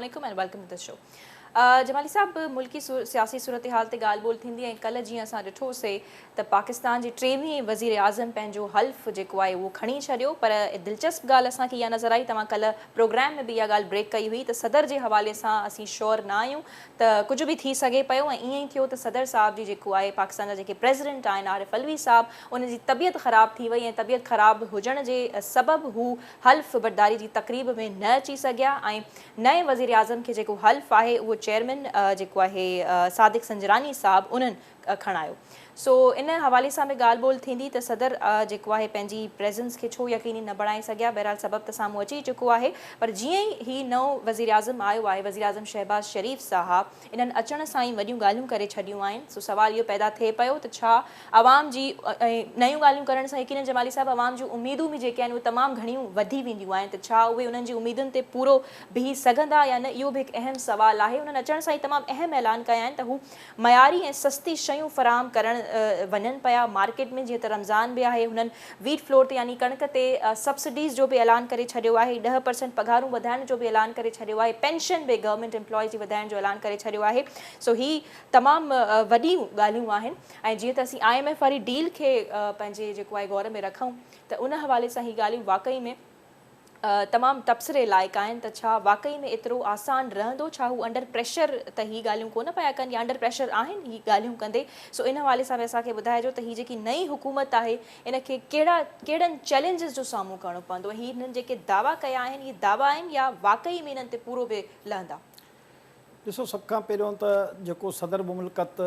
عليڪم and welcome to the show. Jamali صاحب ملڪي سياسي صورتحال تي ڳالهه ٻولهه ٿيندي ۽ ڪلهه جيئن اسان ڏٺو سي ته پاڪستان جي ٽيويهين وزير اعظم پنهنجو حلف جيڪو آهي اهو کڻي ڇڏيو پر دلچسپ ڳالهه اسان کي اها نظر آئي توهان ڪلهه پروگرام ۾ به اها ڳالهه بريڪ ڪئي هئي ته صدر جي حوالي سان اسين شور نه آهيون ته ڪجهه به ٿي سگهي پيو ۽ ائين ئي ٿيو ته صدر صاحب جي جيڪو آهي پاڪستان جا جيڪي پريزيڊنٽ آهن عارف علوي صاحب انهن جي طبيعت خراب ٿي وئي ۽ طبيعت خراب هجڻ جي سبب هو حلف برداري جي تقريب ۾ نه اچي سگهيا ۽ نئين وزيراعظم کي جيڪو حلف آهي اهو چيئرمين جيڪو آهي صادق سنجراني صاحب انهن کڻايو سو ان حوالي سان به ڳالهه ٻولهه ٿيندي ته صدر جيڪو آهي پنهنجي پريزنس کي ڇو يقيني نه بڻائي سگهيا بهرحال سبب ته سامهون اچي چڪو آهي پر جيئن ئي هي نئون وزيراعظم آيو آهي وزيراعظم شهباز شريف صاحب انهن اچڻ سان ئي وڏيون ڳالهيون ڪري ڇڏيون آهن سو سوال اهو پيدا ٿئي پيو ته ڇا عوام جي ۽ نيون ڳالهيون ڪرڻ سان يقينن جمالي صاحب عوام جون اميدون به جيڪي آهن اهي تمام گهڻيون وڌي وينديون آهن ته ڇا اهي انهن جي اميدن تي پورو بيهي سگهندا يا نه اهو به هڪ اهم سوال آهي انهن اچڻ سان ئي تمام اهم اعلان ڪيا آهن ته هو معياري ۽ سستي شيون فراهم ڪرڻ وڃن پيا مارڪيٽ ۾ جيئن ته رمضان به آهي هنن ويٽ فلور تي يعني ڪڻڪ تي سبسڊيز جو به اعلان ڪري ڇڏيو آهي، 10% پگهارون وڌائڻ جو به اعلان ڪري ڇڏيو آهي، پينشن به گورنمينٽ ايمپلائيز جي وڌائڻ جو اعلان ڪري ڇڏيو آهي، سو هي تمام وڏيون ڳالهيون آهن ۽ جيئن ته اسين I M F واري ڊيل کي پنهنجي جيڪو آهي غور ۾ رکون ته ان حوالي سان هي ڳالهيون واقعي ۾ تمام تبصري لائق آهن ته ڇا واقعي ۾ ايترو آسان رهندو؟ ڇا هو انڊر پريشر ته هي ڳالهيون ڪونه پيا ڪن يا انڊر پريشر آهن هي ڳالهيون ڪندي؟ سو ان حوالي سان به اسان کي ٻڌائجو ته هي جيڪي نئين حڪومت آهي ان کي ڪهڙا ڪهڙن چئلينجز جو سامهون ڪرڻو پوندو ۽ هي هنن جيڪي دعويٰ ڪيا آهن اهي دعويٰ آهن يا واقعي ۾ انهن تي پورو به لهندا؟ ڏسو سڀ کان پهريون ته جيڪو صدر مملڪت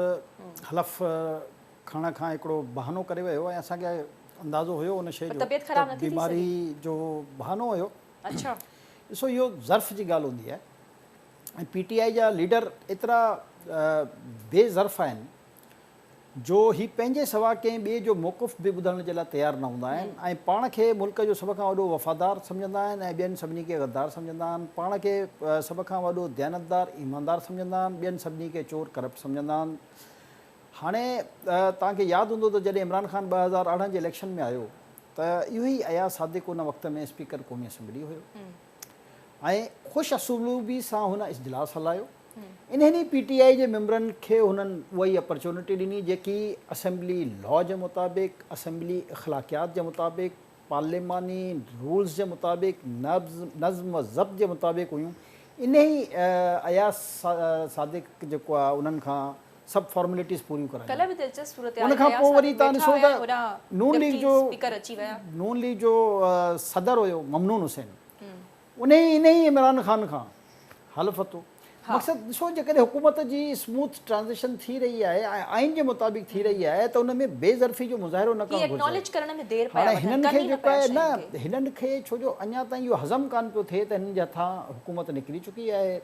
حلف کڻڻ کان هڪڙو بهانو ڪري ويو ۽ اسان کي اندازو هيو ان شيء جو ته بيماري جو بهانو هيو. ڏسو اهو ظرف جي ڳالهه هوندي آهي ۽ پي ٽي آء جا ليڊر ايترا بي ظرف آهن جو هي پنهنجي سوا ڪنهن ٻئي جو موقف به ٻڌڻ جي لاء تيار نه هوندا آهن ۽ پاڻ کي ملڪ جو سڀ کان وڏو وفادار سمجهندا آهن ۽ ٻين سڀني کي غدار سمجهندا آهن، پاڻ کي سڀ کان وڏو ديانتدار ايماندار سمجهندا آهن، ٻين سڀني کي چور ڪرپٽ سمجهندا آهن. هاڻي توهان کي ياد هوندو ته جڏهن عمران خان 2018 جي اليڪشن ۾ آيو ته اهو ئي اياز صادق ان وقت ۾ اسپيڪر قومي اسيمبلي هيو ۽ خوش اسلوبي سان هن اجلاس هلايو. انهن ئي پي ٽي آء جي ميمبرن کي هنن اها ئي اپرچونٽي ڏني جيڪي اسيمبلي لا جي مطابق، اسيمبلي اخلاقيات جي مطابق، پارليماني رولز جي مطابق، نظم و ضبط جي مطابق هيون. انهي اياز صادق جيڪو آهي انهن کان سڀ فارملٽيز پوريون ڪرايون. ڪلهه به دلچسپ صورتحال ان کان اياز پوء وري صادق توهان ويٺا ڏسو هيا ته ۽ هوڏانهن نون ليگ ڊپٽي جو اسپيڪر اچي ويا. نون ليگ جو صدر هيو ممنون حسين انهي انهي عمران خان کان حلف ورتو. مقصد ڏسو جيڪڏهن حڪومت جي اسموٿ ٽرانزيشن ٿي رهي آهي ۽ آئين جي مطابق ٿي رهي آهي ته ان ۾ بي ظرفي جو مظاهرو نه هي ڪرڻ گهرجي. اڪناليج ڪرڻ ۾ دير پيا هاڻي وٺن هنن ڪن کي ئي نه جيڪو پيا آهي شين نه کي. هنن کي ڇو جو اڃا تائين اهو هضم ڪانه پيو ٿئي ته هنن جي هٿان حڪومت نڪري چڪي آهي.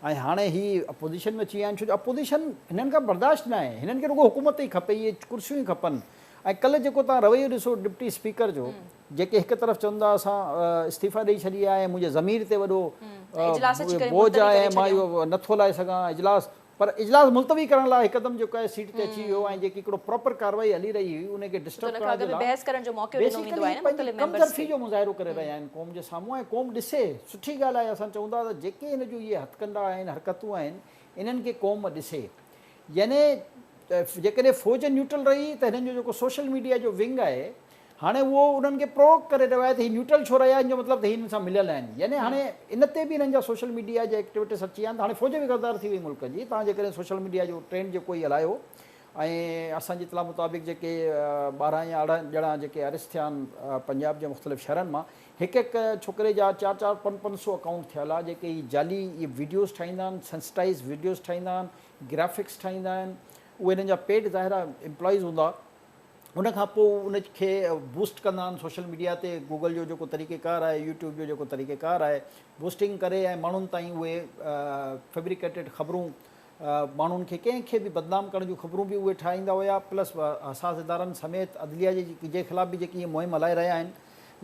۽ هاڻي هي اپوزيشن ۾ اچي ويا آهن ڇو جو اپوزيشن هنن کان برداشت نه آهي هنن کي رڳو حڪومت ئي کپي اهي ڪرسيون ئي کپن ۽ ڪلهه جيڪو توهان رويو ڏسو ڊپٽي اسپيڪر جو جيڪي هڪ طرف چون ٿا اسان استعيفا ڏئي ڇڏي آهي ۽ منهنجي ضمير تي وڏو بوجهه آهي ۽ مان اهو نٿو لاهي سگهان اجلاس پر اجلاس ملتوي ڪرڻ لاء هڪدم جيڪو آهي سيٽ تي اچي ويو ۽ جيڪي هڪڙو پراپر ڪارروائي هلي رهي هئي ان کي ڊسٽرب ڪرڻ جي لاء بيسيڪلي هي پنهنجي ڪم ظرفي جو مظاهرو ڪري رهيا آهن قوم جي سامهون ۽ قوم ڏسي سٺي ڳالهه آهي اسان چئون ٿا ته جيڪي هن جون اهي هٿڪنڊا آهن حرڪتون آهن انهن کي قوم ڏسي يعني جيڪڏهن فوج نيوٽرل رهي ته هنن جو جيڪو سوشل ميڊيا جو ونگ آهي هاڻي اهو انهن کي پرووڪ ڪري رهيو آهي ته هي نيوٽرل ڇو رهيا ان جو مطلب ته هي انهن سان مليل آهن يعني هاڻي ان تي به انهن جا سوشل ميڊيا جا ايڪٽيوٽيز اچي ويا آهن ته هاڻي فوج به غدار ٿي وئي ملڪ جي توهان جيڪڏهن سوشل ميڊيا جو ٽرينڊ جيڪو هي هلايو ۽ اسان جي اطلاع مطابق جيڪي 12 يا 18 ڄڻا جيڪي اريسٽ ٿيا آهن پنجاب جي مختلف شهرن مان هڪ هڪ ڇوڪري جا چار چار پنج پنج سو اڪائونٽ ٿيل آهي جيڪي هي جعلي اهي وڊيوز ٺاهيندا آهن سينسٽائز وڊيوز ٺاهيندا آهن گرافڪس ٺاهيندا آهن اهي انهن جا پيڊ ظاهر آهي امپلائيز هوندا ان کان پوء ان کي بوسٽ ڪندا آهن سوشل ميڊيا تي گوگل جو جيڪو طريقه ڪار آهي يوٽيوب جو جيڪو طريقه ڪار آهي بوسٽنگ ڪري ۽ ماڻهن تائين اهي فيبريڪيٽيڊ خبرون ماڻهن کي ڪنهن کي به بدنام ڪرڻ جون خبرون به اهي ٺاهيندا هيا پلس حساس ادارن سميت عدليه جي جي خلاف به جيڪي مهم هلائي رهيا آهن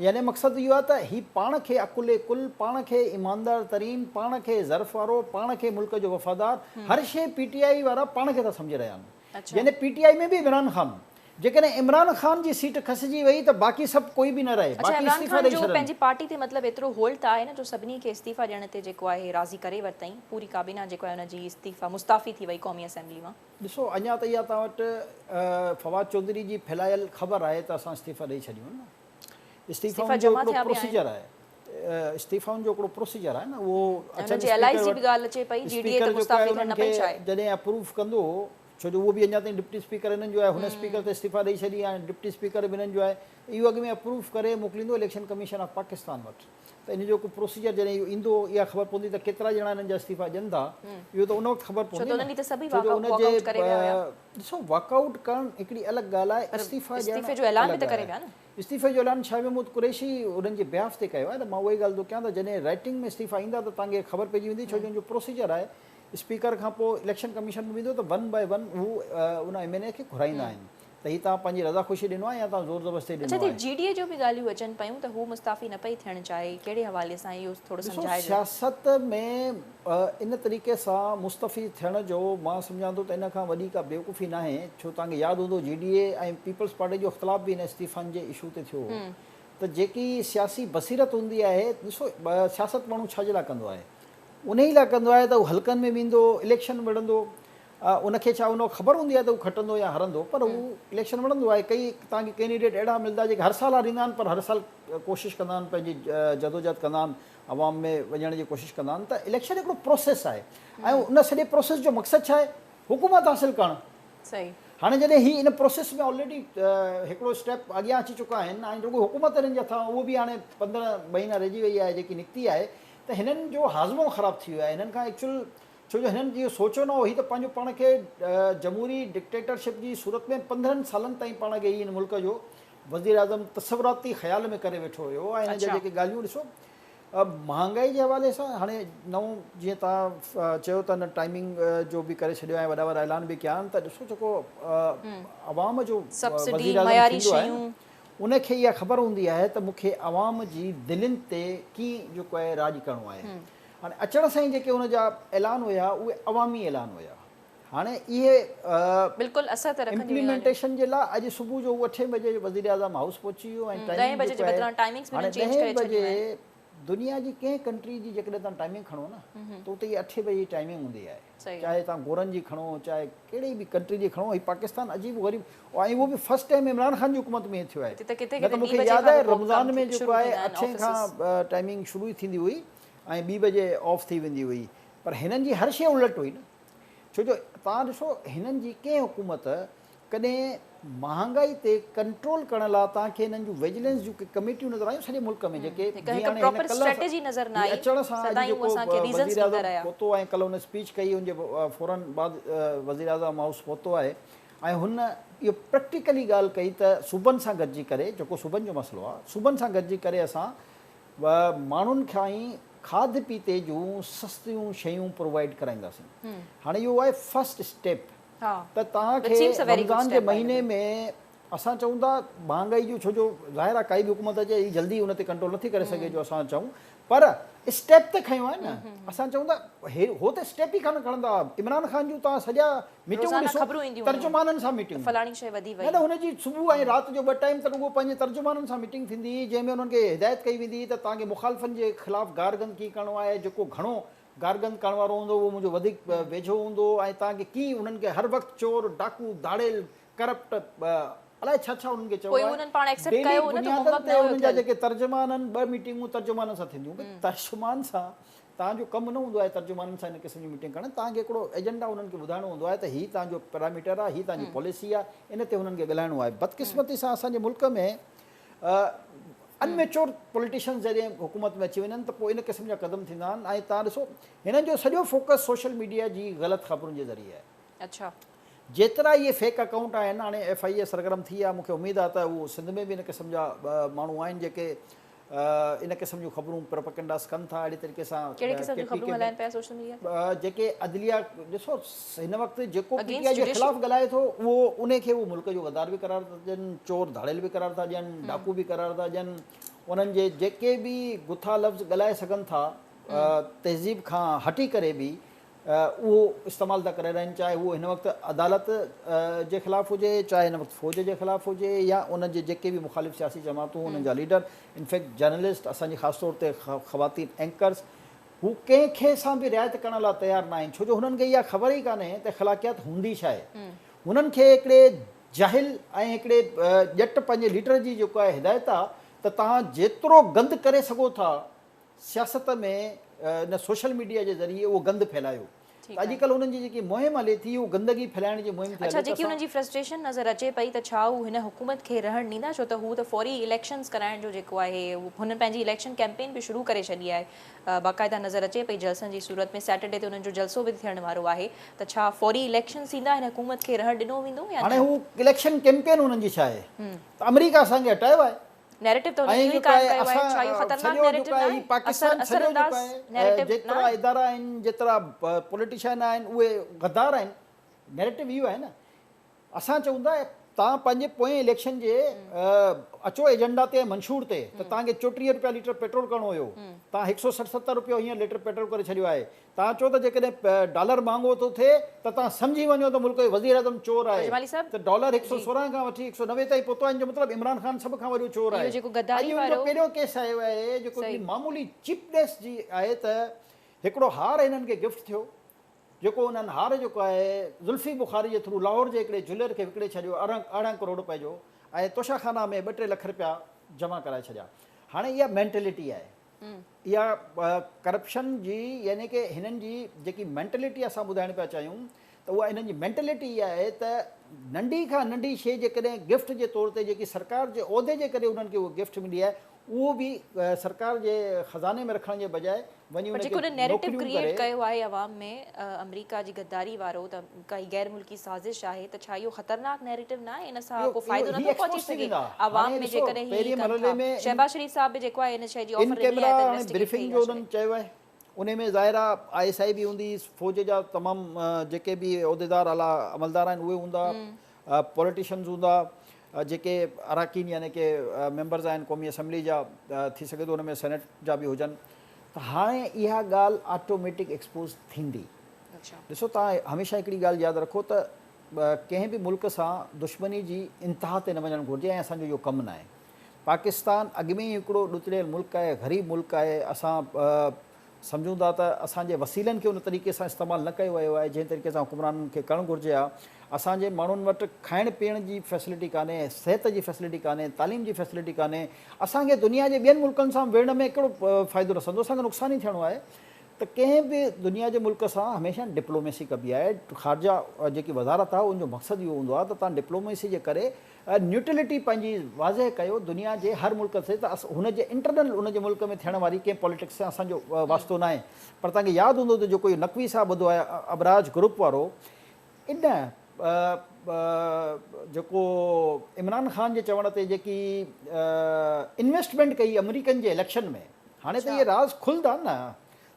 يعني مقصد اهو آهي ته هي پاڻ کي عقل ڪل پاڻ کي ايماندار ترين پاڻ کي ظرف وارو پاڻ کي ملڪ جو وفادار هر شيء پي ٽي آء وارا پاڻ کي ٿا سمجهي رهيا آهن يعني پي ٽي آء ۾ به عمران خان جيڪڏهن عمران خان جي سيٽ کسجي وئي ته باقي سڀ ڪوئي به نه رهي، اڇا باقي عمران استعيفا خان ڏئي جو ڇڏن. پنهنجي پارٽي تي مطلب ايترو هولڊ ته آهي نه جو سڀني کي استعيفا ڏيڻ تي جيڪو آهي راضي ڪري ورتائين، پوري ڪابينا جيڪو آهي ان جي استعيفا مستعفي ٿي وئي قومي اسيمبلي مان. ڏسو اڃا ته اها توهان وٽ فواد چوڌري جي ڦهلايل خبر آهي ته اسان استعيفا ڏئي ڇڏيون آهن نه. استعيفا استعيفائن جو جمع هڪڙو ٿيا به آهن. پروسيجر آهي استعيفائن جو هڪڙو پروسيجر آهي نه اهو ۽ اچن ان جي ايل I speaker سي به وٽ ڳالهه اچي پئي جي ڊي اي اسپيڪر ته جيڪو آهي مستعفي ٿيڻ انهن نه کي پئي چاهي. جڏهن اپروو ڪندو ڇو جو اهو به اڃا تائين ڊپٽي اسپيڪر هنن جو آهي، هن اسپيڪر ته استعيفا ڏئي ڇڏي هاڻي ڊپٽي اسپيڪر به هنن جو آهي، اهو اڳ ۾ اپروو ڪري موڪليندو اليڪشن ڪميشن آف پاڪستان وٽ ته ان جو ڪو پروسيجر جڏهن اهو ايندو اها خبر پوندي ته ڪيترا ڄڻا هنن جا استعيفا ڏين ٿا اهو ته ان وقت خبر ڇو پوندي ته نه انهن ڏينهن ته سڀئي ڇو جو واڪ ان واڪ جي آئوٽ ڪري ويا هيا. ڏسو واڪ آئوٽ ڪرڻ هڪڙي الڳ ڳالهه آهي پر استعيفا ڏيڻ استعيفي جو اعلان الڳ به ته ڳالهه ڪري آهي ويا نه. استعيفي جو اعلان شاهه محمود قريشي انهن جي بيهاف تي ڪيو آهي ته مان اها ئي ڳالهه ٿو ڪيان ته جڏهن رائٽنگ ۾ استعيفا ايندا ته توهان کي خبر پئجي ويندي ڇو جو ان جو پروسيجر آهي اسپيڪر کان پوء اليڪشن ڪميشن ۾ ويندو ته ون بائي ون هو ان ايم اين اي کي گهرائيندا آهن ته هي توهان پنهنجي رضا خوشي ڏنو آهي يا توهان زور زبردستي اڇا ڏنو هتي آهي. جي ڊي اي جو به ڳالهيون اچن پيون ته هو مستعفي نه پئي ٿيڻ چاهي ڪهڙي حوالي سان اهو ٿورو ڏسو سمجهائجو. سياست ۾ ان طريقي سان مستعفي ٿيڻ جو مان سمجهان ٿو ته ان کان وڏي ڪا بيوقوفي ناهي ڇو توهان کي ياد هوندو جي ڊي اي ۽ پيپلز پارٽي جو اختلاف به ان استعيفائن جي اشو تي ٿيو هو ته جيڪي سياسي بصيرت هوندي آهي ڏسو سياست ماڻهو ڇا جي لاء ڪندو آهي انهي لاء ڪندو آهي ته هو حلقن ۾ ويندو، اليڪشن وڙهندو، ان کي ڇا ان وقت خبر هوندي آهي ته هو کٽندو يا هرندو پر هو اليڪشن وڙهندو آهي. ڪئي توهان کي ڪينڊيڊيٽ اهڙا ملندا جيڪي هر سال هاريندا آهن پر هر سال ڪوشش ڪندا آهن پنهنجي جدوجهد ڪندا آهن عوام ۾ وڃڻ جي ڪوشش ڪندا آهن ته اليڪشن هڪڙو پروسيس آهي ۽ ان سڄي پروسيس جو مقصد ڇا آهي حڪومت حاصل ڪرڻ. هاڻي جڏهن هي ان پروسيس ۾ آلريڊي هڪڙو اسٽيپ اڳيان اچي چڪا آهن ۽ رڳو حڪومت هنن جي هٿان اهو به هاڻي 15 مهينا رهجي وئي آهي جيڪي نڪتي آهي ته هنن جو هاضمو خراب ٿي ويو آهي هنن کان ايڪچوئل ڇو جو هنن اهو سوچيو نه هو هي ته پنهنجو پاڻ کي جمهوري ڊڪٽيٽرشپ جي صورت ۾ 15 سالن تائين پاڻ کي هي هن ملڪ جو وزيراعظم تصوراتي خيال ۾ ڪري ويٺو هيو ۽ هن جا جيڪي ڳالهيون ڏسو مهانگائي جي حوالي سان هاڻي نئون جيئن توهان چيو ته هن ٽائمنگ جو به ڪري ڇڏيو آهي وڏا وڏا اعلان به ڪيا آهن ته ڏسو جيڪو عوام جو وزيراعظم ٿيندو آهي ان کي اها خبر هوندي آهي ته مون کي عوام جي دلين تي ڪيئن جيڪو آهي راڄ ڪرڻو آهي. هاڻي اچڻ سان ئي جيڪي ان جا اعلان هيا اهي عوامي اعلان هيا. هاڻي اهي بلڪل اثر ته رکنديون اهي ڳالهيون. امپليمينٽيشن جي لاء اڄ صبح جو هو اٺين بجي وزيراعظم هائوس پهچي ويو ۽ ڏهين ٽائمنگ بجي جي جيڪو آهي بدران ٽائمنگس به هاڻي انهن چينج ڏهين ڪري ڇڏيون بجي آهن. دنيا جي ڪنهن ڪنٽري جي جيڪڏهن توهان ٽائمنگ کڻو نه ته اتي اها اٺين بجي جي ٽائمنگ هوندي آهي. چاهي توهان گورن جي کڻو چاهي ڪهڙي به ڪنٽري جي کڻو هي پاڪستان عجيب و غريب ۽ اهو به فرسٽ ٽائيم عمران خان جي حڪومت ۾ ائين ٿيو آهي نه ته مون کي ياد آهي رمضان ۾ جيڪو آهي اٺين کان ٽائمنگ شروع ئي ٿيندي هئي ۽ ٻي بجي آف ٿي ويندي هئي پر هنن جي هر شيء الٽ هئي نه ڇو جو توهان ڏسو هنن جي ڪنهن حڪومت ڪڏهن مهانگائي تي ڪنٽرول ڪرڻ لاء توهان کي هنن جون ويجلنس جون ڪي ڪميٽيون نظر آيون سڄي ملڪ ۾ جيڪي جيئن هاڻي هن ڪلهه هي اچڻ سان اڄ جيڪو وزيراعظم پهتو ۽ ڪلهه هن اسپيچ ڪئي ان جي فورن بعد وزيراعظم هائوس پهتو آهي ۽ هن اهو پريڪٽيڪلي ڳالهه ڪئي ته صوبن سان گڏجي ڪري جيڪو صوبن جو مسئلو آهي صوبن سان گڏجي ڪري اسان ماڻهن کان ئي کاڌ پيتي جون سستيون شيون پرووائيڊ ڪرائينداسين هاڻي اهو آهي فرسٽ اسٽيپ ته توهان کي رمضان جي مهيني ۾ اسان چئون ٿا مهانگائي جو ڇو جو ظاهر آهي ڪائي به حڪومت اچي هي جلدي ان تي ڪنٽرول نٿي ڪري سگهي جو اسان چئون پر اسٽيپ ته کنيو آهي نه اسان چئون ٿا هو ته اسٽيپ ئي ڪانه کڻندا عمران خان جون توهان سڄا ميٽنگون ڏسو ترجمانن سان ميٽنگون نه نه هن جي صبح ۽ رات جو ٻه ٽائيم ته رڳو پنهنجي ترجمانن سان ميٽنگ ٿيندي هئي جنهن ۾ انهن کي هدايت ڪئي ويندي هئي ته توهان کي مخالفن جي خلاف گارگند ڪيئن ڪرڻو آهي جيڪو گهڻو گارگند ڪرڻ وارو هوندو اهو منهنجو وڌيڪ ويجهو هوندو ۽ توهان کي ڪيئن انهن کي هر وقت چور، ڊاڪو، ڌاڙيل، ڪرپٽ الائي ڇا ڇا انهن کي چئبو آهي. ڊيلي بنيادن تي انهن جا جيڪي ترجمان آهن ٻه ميٽنگون ترجمانن سان ٿينديون ڀئي ترجمان سان توهان جو ڪم نه هوندو آهي ترجمانن سان ان قسم جي ميٽنگ ڪرڻ توهان کي هڪڙو ايجنڊا انهن کي ٻڌائڻو هوندو آهي ته هي توهان جو پيراميٽر آهي هي توهان جي پاليسي آهي ان تي هنن کي ڳالهائڻو آهي بدقسمتي سان اسان جي ملڪ ۾ ان ميچور پوليٽيشنز جڏهن حڪومت ۾ اچي وڃن ته پوء ان قسم جا قدم ٿيندا آهن ۽ توهان ڏسو هنن جو سڄو فوڪس سوشل ميڊيا جي غلط خبرن جي ذريعي آهي. اڇا. جيترا اهي فيڪ اڪائونٽ آهن هاڻي ايف I اي سرگرم ٿي آهي مون کي اميد آهي ته اهو سنڌ ۾ به ان قسم جا ماڻهو آهن جيڪي ان قسم جون خبرون پروپيگنڊاس ڪن ٿا اهڙي طريقي سان ڪهڙي قسم ڪي جون پي خبرون ڪي ۾ هلائن پيا سوشل ميڊيا تي؟ جيڪي عدليه ڏسو هن وقت جيڪو پي ٽي اگينسٽ آء جي جڊيشري خلاف ڳالهائي ٿو اهو انهي کي اهو ملڪ جو غدار به قرار ٿا ڏين چور ڌاڙيل به قرار ٿا ڏين ڊاڪو به قرار ٿا ڏين انهن جي جيڪي به گٿا لفظ ڳالهائي سگهن ٿا تهذيب کان هٽي ڪري به اهو استعمال ٿا ڪري رهيا آهن چاهي اهو هن وقت عدالت جي خلاف هجي چاهي هن وقت فوج جي خلاف هجي يا ان جي جيڪي به مخالف سياسي جماعتون انهن جا ليڊر انفيڪٽ جرنلسٽ اسان جي خاص طور تي خواتين اينڪرز هو ڪنهن کي سان به رعايت ڪرڻ لاء تيار ناهن ڇو جو هنن کي اها خبر ئي ڪانهي ته اخلاقيات هوندي ڇا آهي هنن کي هڪڙي جاهل ۽ هڪڙي ڄٽ پنهنجي ليڊر جي جيڪو آهي هدايت آهي ته توهان جيترو گند ڪري سگهو ٿا سياست ۾ ان سوشل ميڊيا جي ذريعي اهو گند ڦهلايو ته اڄڪلهه انهن جي جيڪي مهم هلي ٿي اهو گندگي ڦهلائڻ جي مهم ٿي اڇا هلي ته جيڪي انهن اسان جي فرسٽريشن نظر اچي پئي ته ڇا هو هن حڪومت کي رهڻ ڏيندا ڇو ته هو ته فوري اليڪشنز ڪرائڻ جو جيڪو آهي هنن پنهنجي اليڪشن ڪيمپين به شروع ڪري ڇڏي آهي باقاعده نظر اچي پئي جلسن جي صورت ۾ سيٽرڊي تي انهن جو جلسو به ٿيڻ وارو آهي ته ڇا فوري اليڪشنز ٿيندا هن حڪومت کي رهڻ ڏنو ويندو يا هاڻي نه؟ هو اليڪشن ڪيمپين انهن جي ڇا آهي ته آمريڪا اسان کي هٽايو آهي نيريٽو ته هنن ۽ اهو ئي جيڪو قائم آهي ڪيو آهي، اسان ڇا اهو خطرناڪ سڄو نيريٽو جيڪو آهي ناهي؟ هي اثر پاڪستان اثر سڄو جيڪو انداز آهي نيريٽو جيترا ناهي؟ ادارا آهن جيترا پوليٽيشن آهن اهي غدار آهن نيريٽو اهو آهي نه اسان چئون ٿا توهان پنهنجي پوئين اليڪشن جي اچو ايجنڊا تي ۽ منشور تي ته توهان کي 34 روپيا ليٽر پيٽرول ڪرڻو هيو توهان هڪ سو 60 70 روپيو هينئر ليٽر پيٽرول ڪري ڇڏيو آهي توهان چئو ته جيڪڏهن ڊالر مهانگو ٿو ٿئي ته توهان سمجهي وڃو ته ملڪ جو وزيراعظم چور آهي اجمالي صاحب ته ڊالر هڪ سؤ جي 16 کان وٺي 190 تائين پهتو آهي ان جو مطلب عمران خان سڀ کان وڏو چور اهو آهي. جيڪو اڄ غداري ان جو وارو پهريون ڪيس آيو آهي جيڪو هڪڙي صحيح معمولي چيپنيس جي آهي ته هڪڙو هار هنن کي گفٽ ٿيو جيڪو انهن هار جيڪو آهي زلفي بخاري جي ٿرو لاهور جي هڪڙي جولر کي وڪڻي ڇڏيو 18 ڪروڙ رپئي جو ۽ توشا خانه ۾ ٻه ٽي لک رپيا جمع ڪرائي ڇڏيا هاڻي اها مينٽلٽي آهي. اها ڪرپشن جي يعني ڪه هنن جي جيڪي مينٽلٽي اسان ٻڌائڻ پيا چاهيون ته اها هنن جي مينٽلٽي اها آهي ته ننڍي کان ننڍي شيء جيڪڏهن گفٽ جي طور تي جيڪي سرڪار جي عهدي جي ڪري انهن کي اهو گفٽ ملي آهي اهو به سرڪار جي خزاني ۾ رکڻ جي بجاء وڃي پر ان جيڪو کي ان نيريٽو نوڪريون ڪريئيٽ ڪري. ڪيو آهي عوام ۾ آمريڪا جي غداري وارو ته ڪائي غير ملڪي سازش آهي ته ڇا اهو خطرناڪ نيريٽو ناهي ان سان اهو ڪو فائدو اهو هي نٿو پهچي ايڪسپوز ٿي سگهي ويندا عوام هاڻي ۾ ڏسو جيڪڏهن هي پهرين ڪن مرحلي ٿا ۾ ان شهباز شريف صاحب به جيڪو آهي ان شيء جي ان آفر ڏني ڪيمرا آهي ته هاڻي انويسٽيگيٽ ٿئي بريفنگ اها جو شيء. انهن چيو آهي انهي ۾ ظاهر آهي I S I به هوندي فوج جا تمام جيڪي به عهديدار اعليٰ عملدار آهن اهي هوندا پوليٽيشنز هوندا جيڪي اراڪين يعني ڪي ميمبرز آهن قومي اسيمبلي جا ٿي سگهي ٿو ان ۾ سينيٽ جا به هجن ته هاڻي اها ڳالهه آٽوميٽڪ ايڪسپوز ٿيندي. ڏسو توهان هميشه هڪڙي ڳالهه ياد رکو ته ڪنهن به ملڪ سان دشمني جي انتها تي نه وڃڻ گهرجي ۽ اسان جو اهو ڪم ناهي. پاڪستان اڳ ۾ ئي هڪڙو ڏتڙيل ملڪ آهي، غريب ملڪ آهي، اسان سمجهون ٿا ته اسان جي وسيلن کي ان طريقي سان استعمال نه ڪيو ويو آهي جنهن طريقي سان حڪمرانن کي ڪرڻ گهرجي ها. اسان جي ماڻهن وٽ کائڻ پيئڻ جي فيسلٽي ڪانهي، صحت جي فيسلٽي ڪانهي، تعليم جي فيسلٽي ڪانهي، اسان کي دنيا جي ٻين ملڪن سان وڙهڻ ۾ ڪهڙو فائدو رسندو، اسان کي نقصان ئي ٿيڻو آهي ته ڪنهن به دنيا جي ملڪ سان هميشه ڊپلوميسي ڪبي آهي، خارجه جيڪي وزارت آهي ان جو مقصد اهو هوندو آهي ته توهان ڊپلوميسي جي ڪري نيوٽرلٽي پنهنجي واضح ڪيو دنيا جي هر ملڪ سي ته هن جي انٽرنل ان جي ملڪ ۾ ٿيڻ واري ڪنهن پاليٽڪس سان اسان جو واسطو ناهي پر توهان کي ياد هوندو ته جيڪو اهو نقوي صاحب ٻڌو آهي ابراج گروپ وارو ان جيڪو عمران خان جي چوڻ تي جيڪي انويسٽمينٽ ڪئي آمريڪن جي اليڪشن ۾ هاڻي ته اهي راز کلندا نه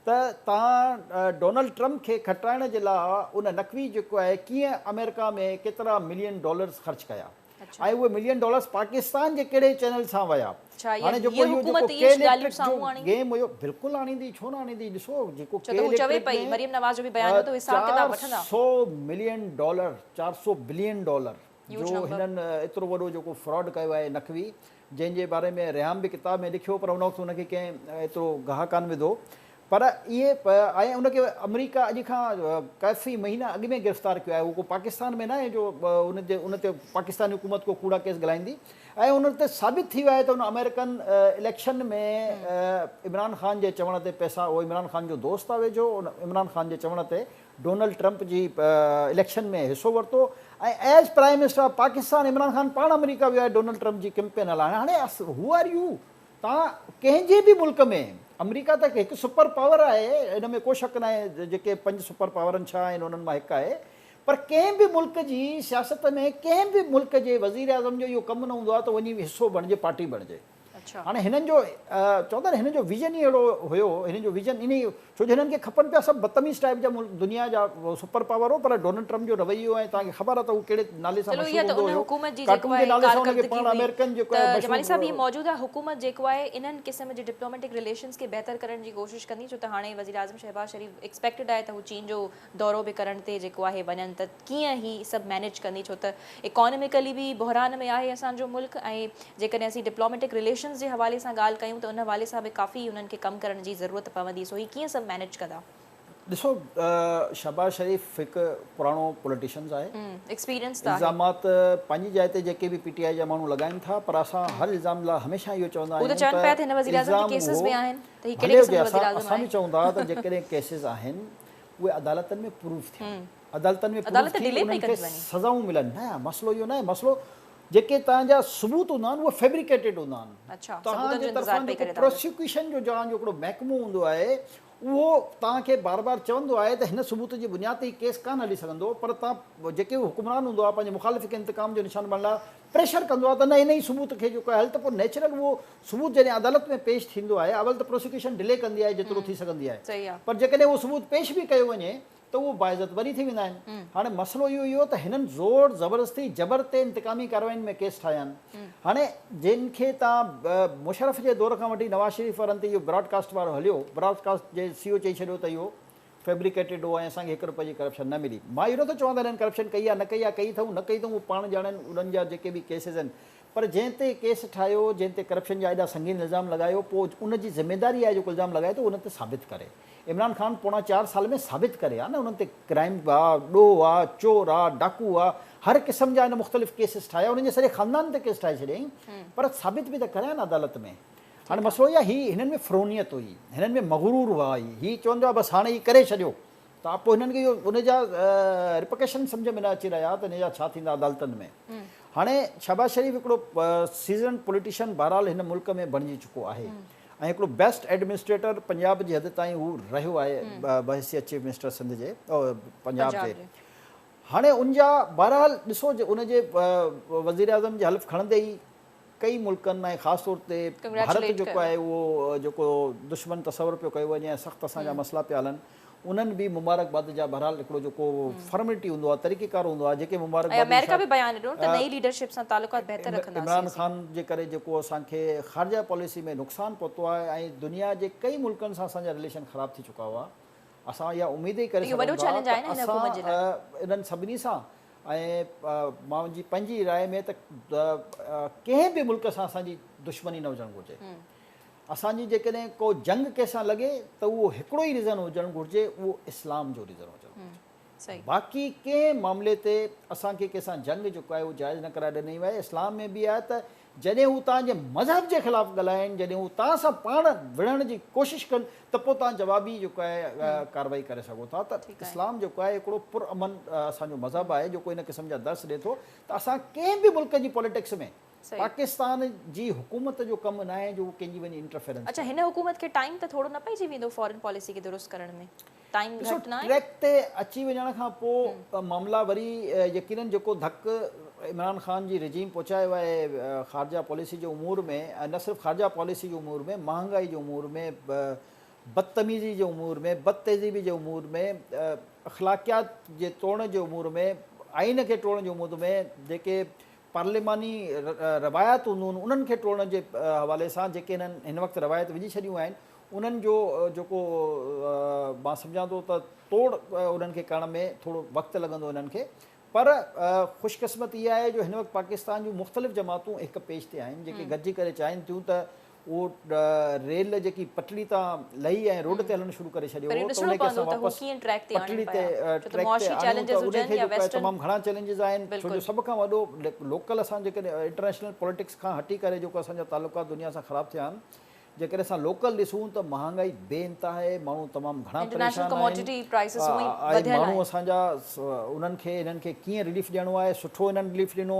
ته توهان ڊونلڊ ٽرمپ کي کٽرائڻ جي لاء ان نقوي جيڪو آهي ڪيئن آمريڪا ۾ ڪيترا ملين ڊالرز خرچ ڪيا ۽ اهي ملين ڊالرز پاڪستان جي ڪهڙي چينل سان ويا هاڻي جيڪو اهو جيڪو ڪي اليڪٽرڪ جو گيم هيو بلڪل آڻيندي ڇو نه آڻيندي ڏسو جيڪو ڪي electric ۾ 400 million dollar 400 billion dollar جو هنن ايترو وڏو جيڪو فراڊ ڪيو آهي نقوي جنهن جي باري ۾ ريحام به ڪتاب ۾ لکيو پر ان وقت ان کي ڪنهن ايترو گاهه ڪانه وڌو پر اهي ۽ ان کي آمريڪا اڄ کان ڪافي مهينا اڳ ۾ گرفتار ڪيو آهي اهو ڪو پاڪستان ۾ ناهي جو ان جي ان تي پاڪستاني حڪومت ڪو ڪوڙا ڪيس ڳالهائيندي ۽ ان تي ثابت ٿي ويو آهي ته ان آمريڪن اليڪشن ۾ عمران خان جي چوڻ تي پئسا اهو عمران خان جو دوست آهي ويجهو ان عمران خان جي چوڻ تي ڊونلڊ ٽرمپ جي اليڪشن ۾ حصو ورتو ۽ as prime minister of Pakistan Imran Khan پاڻ آمريڪا ويو آهي ڊونلڊ ٽرمپ جي ڪيمپين هلائڻ هاڻي هو آر يو توهان ڪنهن جي به ملڪ ۾ آمريڪا ته هڪ سپر پاور آهي ان ۾ ڪو شڪ ناهي جيڪي پنج سپر پاورن ڇهه آهن انهن مان هڪ آهي پر ڪنهن به ملڪ جي سياست ۾ ڪنهن به ملڪ جي وزيراعظم جو اهو ڪم نه هوندو آهي ته وڃي حصو بڻجي پارٽي بڻجي. هاڻي هنن جو چوندا نه هنن جو ويزن ئي اهڙو هيو هنن جو ويزن انهي ڇو جو هنن کي کپن پيا سڀ بدتميز ٽائيپ جا ملڪ دنيا جا سپر پاور هو پر ڊونلڊ ٽرمپ جو رويو ۽ توهان کي خبر آهي ته هو ڪهڙي نالي سان چلو اها مشهور ته هوندو ان هيو حڪومت جي جيڪو ڪارٽون جي آهي نالي سان ان کي ڪارڪردگي پاڻ هئي آمريڪن جيڪو ته آهي جمالي صاحب هي مشهور موجوده حڪومت جيڪو آهي انهن قسم جي ڊپلوميٽڪ رليشنز کي بهتر ڪرڻ جي ڪوشش ڪندي ڇو ته هاڻي وزيراعظم شهباز شريف ايڪسپيڪٽيڊ آهي ته هو چين جو دورو به ڪرڻ تي جيڪو آهي وڃن ته ڪيئن هي سڀ مينيج ڪندي ڇو ته اڪانوميڪلي به بحران ۾ آهي اسان جو ملڪ ۽ جيڪڏهن اسين ڊپلوميٽڪ رليشنز جي حوالي سان ڳالهه ڪيون ته ان حوالي سان به ڪافي انهن کي ڪم ڪرڻ جي ضرورت پوندي سو هي ڪيئن سڀ مينيج ڪندا. ڏسو شهباز شريف هڪ پراڻو پوليٽيشنز آهي ايڪسپيرينس ته آهي. الزامات پنهنجي جاء تي جيڪي به پي ٽي آء جا ماڻهو لڳائين ٿا پر اسان هر الزام لاء هميشه اهو چوندا هو ته آهيون چون پيا ته ته هن وزيراعظم تي الزام ڪيسز اهو به آهن ته هي ڪهڙي ڀلي قسم هجي جو اسان وزيراعظم اسان آهي. به چئون ٿا ته جيڪڏهن ڪيسز آهن اهي عدالتن ۾ پروف ٿين عدالتن ۾ پروف عدالت ٿي ڊلي پئي انهن کي ڪندي وڃي. سزائون ملن نه مسئلو اهو ناهي مسئلو جيڪي توهان جا ثبوت هوندا آهن اهي فيبريڪيٽيڊ هوندا آهن اڇا توهان ثبوتن جي جو انتظار طرفان پئي جيڪو ڪري عدالت. پراسيڪيوشن جو توهان جو هڪڙو محڪمو هوندو آهي اهو توهان کي بار بار چوندو آهي ته هن ثبوت جي بنياد تي هي ڪيس ڪانه هلي سگهندو پر توهان جيڪي به حڪمران هوندو آهي پنهنجي مخالف کي انتقام جو نشان بڻائڻ لاء پريشر ڪندو آهي ته نه انهي ثبوت کي جيڪو آهي هل ته پوء نيچرل اهو ثبوت جڏهن عدالت ۾ پيش ٿيندو آهي اول ته پراسيڪيوشن ڊلي ڪندي آهي جيترو ٿي سگهندي آهي پر جيڪڏهن اهو ثبوت پيش به ڪيو وڃي ته اهو باعزت بري ٿي ويندا آهن. هاڻي مسئلو اهو ئي هو ته هنن زور زبردستي جبر تي انتقامي ڪارروائين ۾ ڪيس ٺاهيا آهن. هاڻي جن کي تان مشرف جي دور کان وٺي نواز شريف وارن تي اهو براڊ ڪاسٽ وارو هليو، براڊ ڪاسٽ جي سي او چئي ڇڏيو ته اهو فيبريڪيٽيڊ هو ۽ اسان کي هڪ رپئي جي ڪرپشن نه ملي. مان اهو نٿو چوان ته هنن ڪرپشن ڪئي آهي نه ڪئي آهي، ڪئي اٿئون نه ڪئي اٿئون اهو پاڻ ڄاڻن انهن جا جيڪي به ڪيسز آهن. پر جنهن تي ڪيس ٺاهيو، جنهن تي ڪرپشن جا ايڏا سنگين الزام لڳايو، پوء ان جي ذميداري آهي جيڪو الزام لڳائي ٿو ان تي ثابت ڪري. عمران خان پوڻا چار سال ۾ ثابت ڪري ها نه انهن تي ڪرائم آ، ڏوهه آ، چور آ، ڊاڪو آ، هر قسم جا هن مختلف ڪيسز ٺاهيا، انهن جي سڄي خاندان تي ڪيس ٺاهي ڇڏيائين، پر ثابت به ته ڪري ها نه عدالت ۾. هاڻي مسئلو اهو آهي هي هنن ۾ فرعونيت هئي، هنن ۾ مغرور هئا هي، هي چوندو آ بس هاڻي هي ڪري ڇڏيو ته پوء هنن کي اهو ان جا ريپرڪشن سمجهه ۾ نه اچي رهيا ته ان جا ڇا ٿيندا عدالتن ۾. هاڻي شهباز شريف هڪڙو سيزنڊ پوليٽيشن بهرحال هن ملڪ ۾ بڻجي چڪو آهي ۽ هڪڙو بيسٽ ايڊمنسٽريٽر پنجاب جي حد تائين هو رهيو آهي بحيثيت چيف منسٽر سنڌ جي پنجاب جي. هاڻي ان جا بهرحال ڏسو ان جي وزيراعظم جي حلف کڻندي ئي ڪئي ملڪن ۽ خاص طور تي ڀارت جيڪو آهي اهو جيڪو دشمن تصور پيو ڪيو وڃي ۽ سخت اسان جا مسئلا پيا هلن انهن به مبارڪباد جا بهرحال هڪڙو جيڪو فارملٽي هوندو آهي طريقي ڪار هوندو آهي جيڪي مبارڪباد آمريڪا به بيان ڏنو ته نئين ليڊرشپ سان تعلقات بهتر رکنداسين عمران خان جي ڪري جيڪو اسان کي خارجه پاليسي ۾ نقصان پهتو آهي ۽ دنيا جي ڪئي ملڪن سان اسان جا رليشن خراب ٿي چڪا هئا اسان اها اميد ئي ڪري سگهون ٿا ته اسان انهن سڀني سان ۽ مان جي پنهنجي راء ۾ ته ڪنهن به ملڪ سان اسان جي دشمني نه هجڻ گهرجي. اسان جي جيڪڏهن ڪو جنگ ڪنهن سان لڳي ته اهو هڪڙو ئي ريزن هجڻ گهرجي اهو اسلام جو ريزن هجڻ گهرجي. باقي ڪنهن معاملي تي اسان کي ڪنهن سان جنگ جيڪو آهي اهو جائز نه قرار ڏني وئي آهي. اسلام ۾ به آهي ته جڏهن هو توهان جي مذهب جي خلاف ڳالهائين، جڏهن هو توهان سان پاڻ وڙهڻ جي ڪوشش ڪن ته پوء توهان جوابي جيڪو آهي ڪارروائي ڪري سگهو ٿا ته اسلام جيڪو آهي هڪڙو پر امن اسان جو مذهب آهي جيڪو ان قسم جا درس ڏي ٿو ته اسان ڪنهن به ملڪ جي پوليٽڪس ۾ پاڪستان جي حڪومت جو ڪم ناهي جو هو ڪنهن جي وڃي انٽرفيرنس اڇا هن حڪومت کي ٽائيم ته ٿورو نه پئجي ويندو فارن پاليسي کي درست ڪرڻ ۾؟ ٽائيم ڏسو گهٽ ناهي؟ ٽريڪ تي اچي وڃڻ کان پوء معاملا وري يقينن جيڪو ڌڪ عمران خان جي رجيم پهچايو آهي خارجه پاليسي جي امور ۾ ۽ نه صرف خارجه پاليسي جي امور ۾ مهانگائي جي امور ۾ بدتميزي جي امور ۾ بدتهذيبي جي امور ۾ اخلاقيات جي ٽوڙڻ جي امور ۾ آئين کي ٽوڙڻ جي امور ۾ جيڪي پارليماني روايات هونديون آهن انهن کي ٽوڙڻ جي حوالي سان جيڪي هنن هن وقت روايت وجهي ڇڏيون آهن انهن جو جيڪو مان سمجهان ٿو ته توڙ انهن کي ڪرڻ ۾ ٿورو وقت لڳندو انهن کي پر خوش قسمتي اها آهي جو هن وقت پاڪستان جون مختلف جماعتون هڪ پيج تي آهن جيڪي گڏجي ڪري چاهين ٿيون ته اهو ريل جيڪي پٽڙي تان لهي ۽ روڊ تي هلڻ شروع ڪري ڇڏيو هو ته ان کي اسان واپس پٽڙي تي ٽريڪ تي آڻيون ته ان کي جيڪو آهي تمام گهڻا چئلينجز آهن ڇو جو سڀ کان وڏو لوڪل اسان جيڪڏهن انٽرنيشنل پوليٽڪس کان هٽي ڪري جيڪو اسان جا تعلقات دنيا سان خراب ٿيا آهن جيڪڏهن اسان لوڪل ڏسون ته مهانگائي بي انتها آهي ماڻهو تمام گهڻا پريشان آهن ۽ ماڻهو اسان جا انهن کي انهن کي ڪيئن رليف ڏيڻو آهي سٺو انهن رليف ڏنو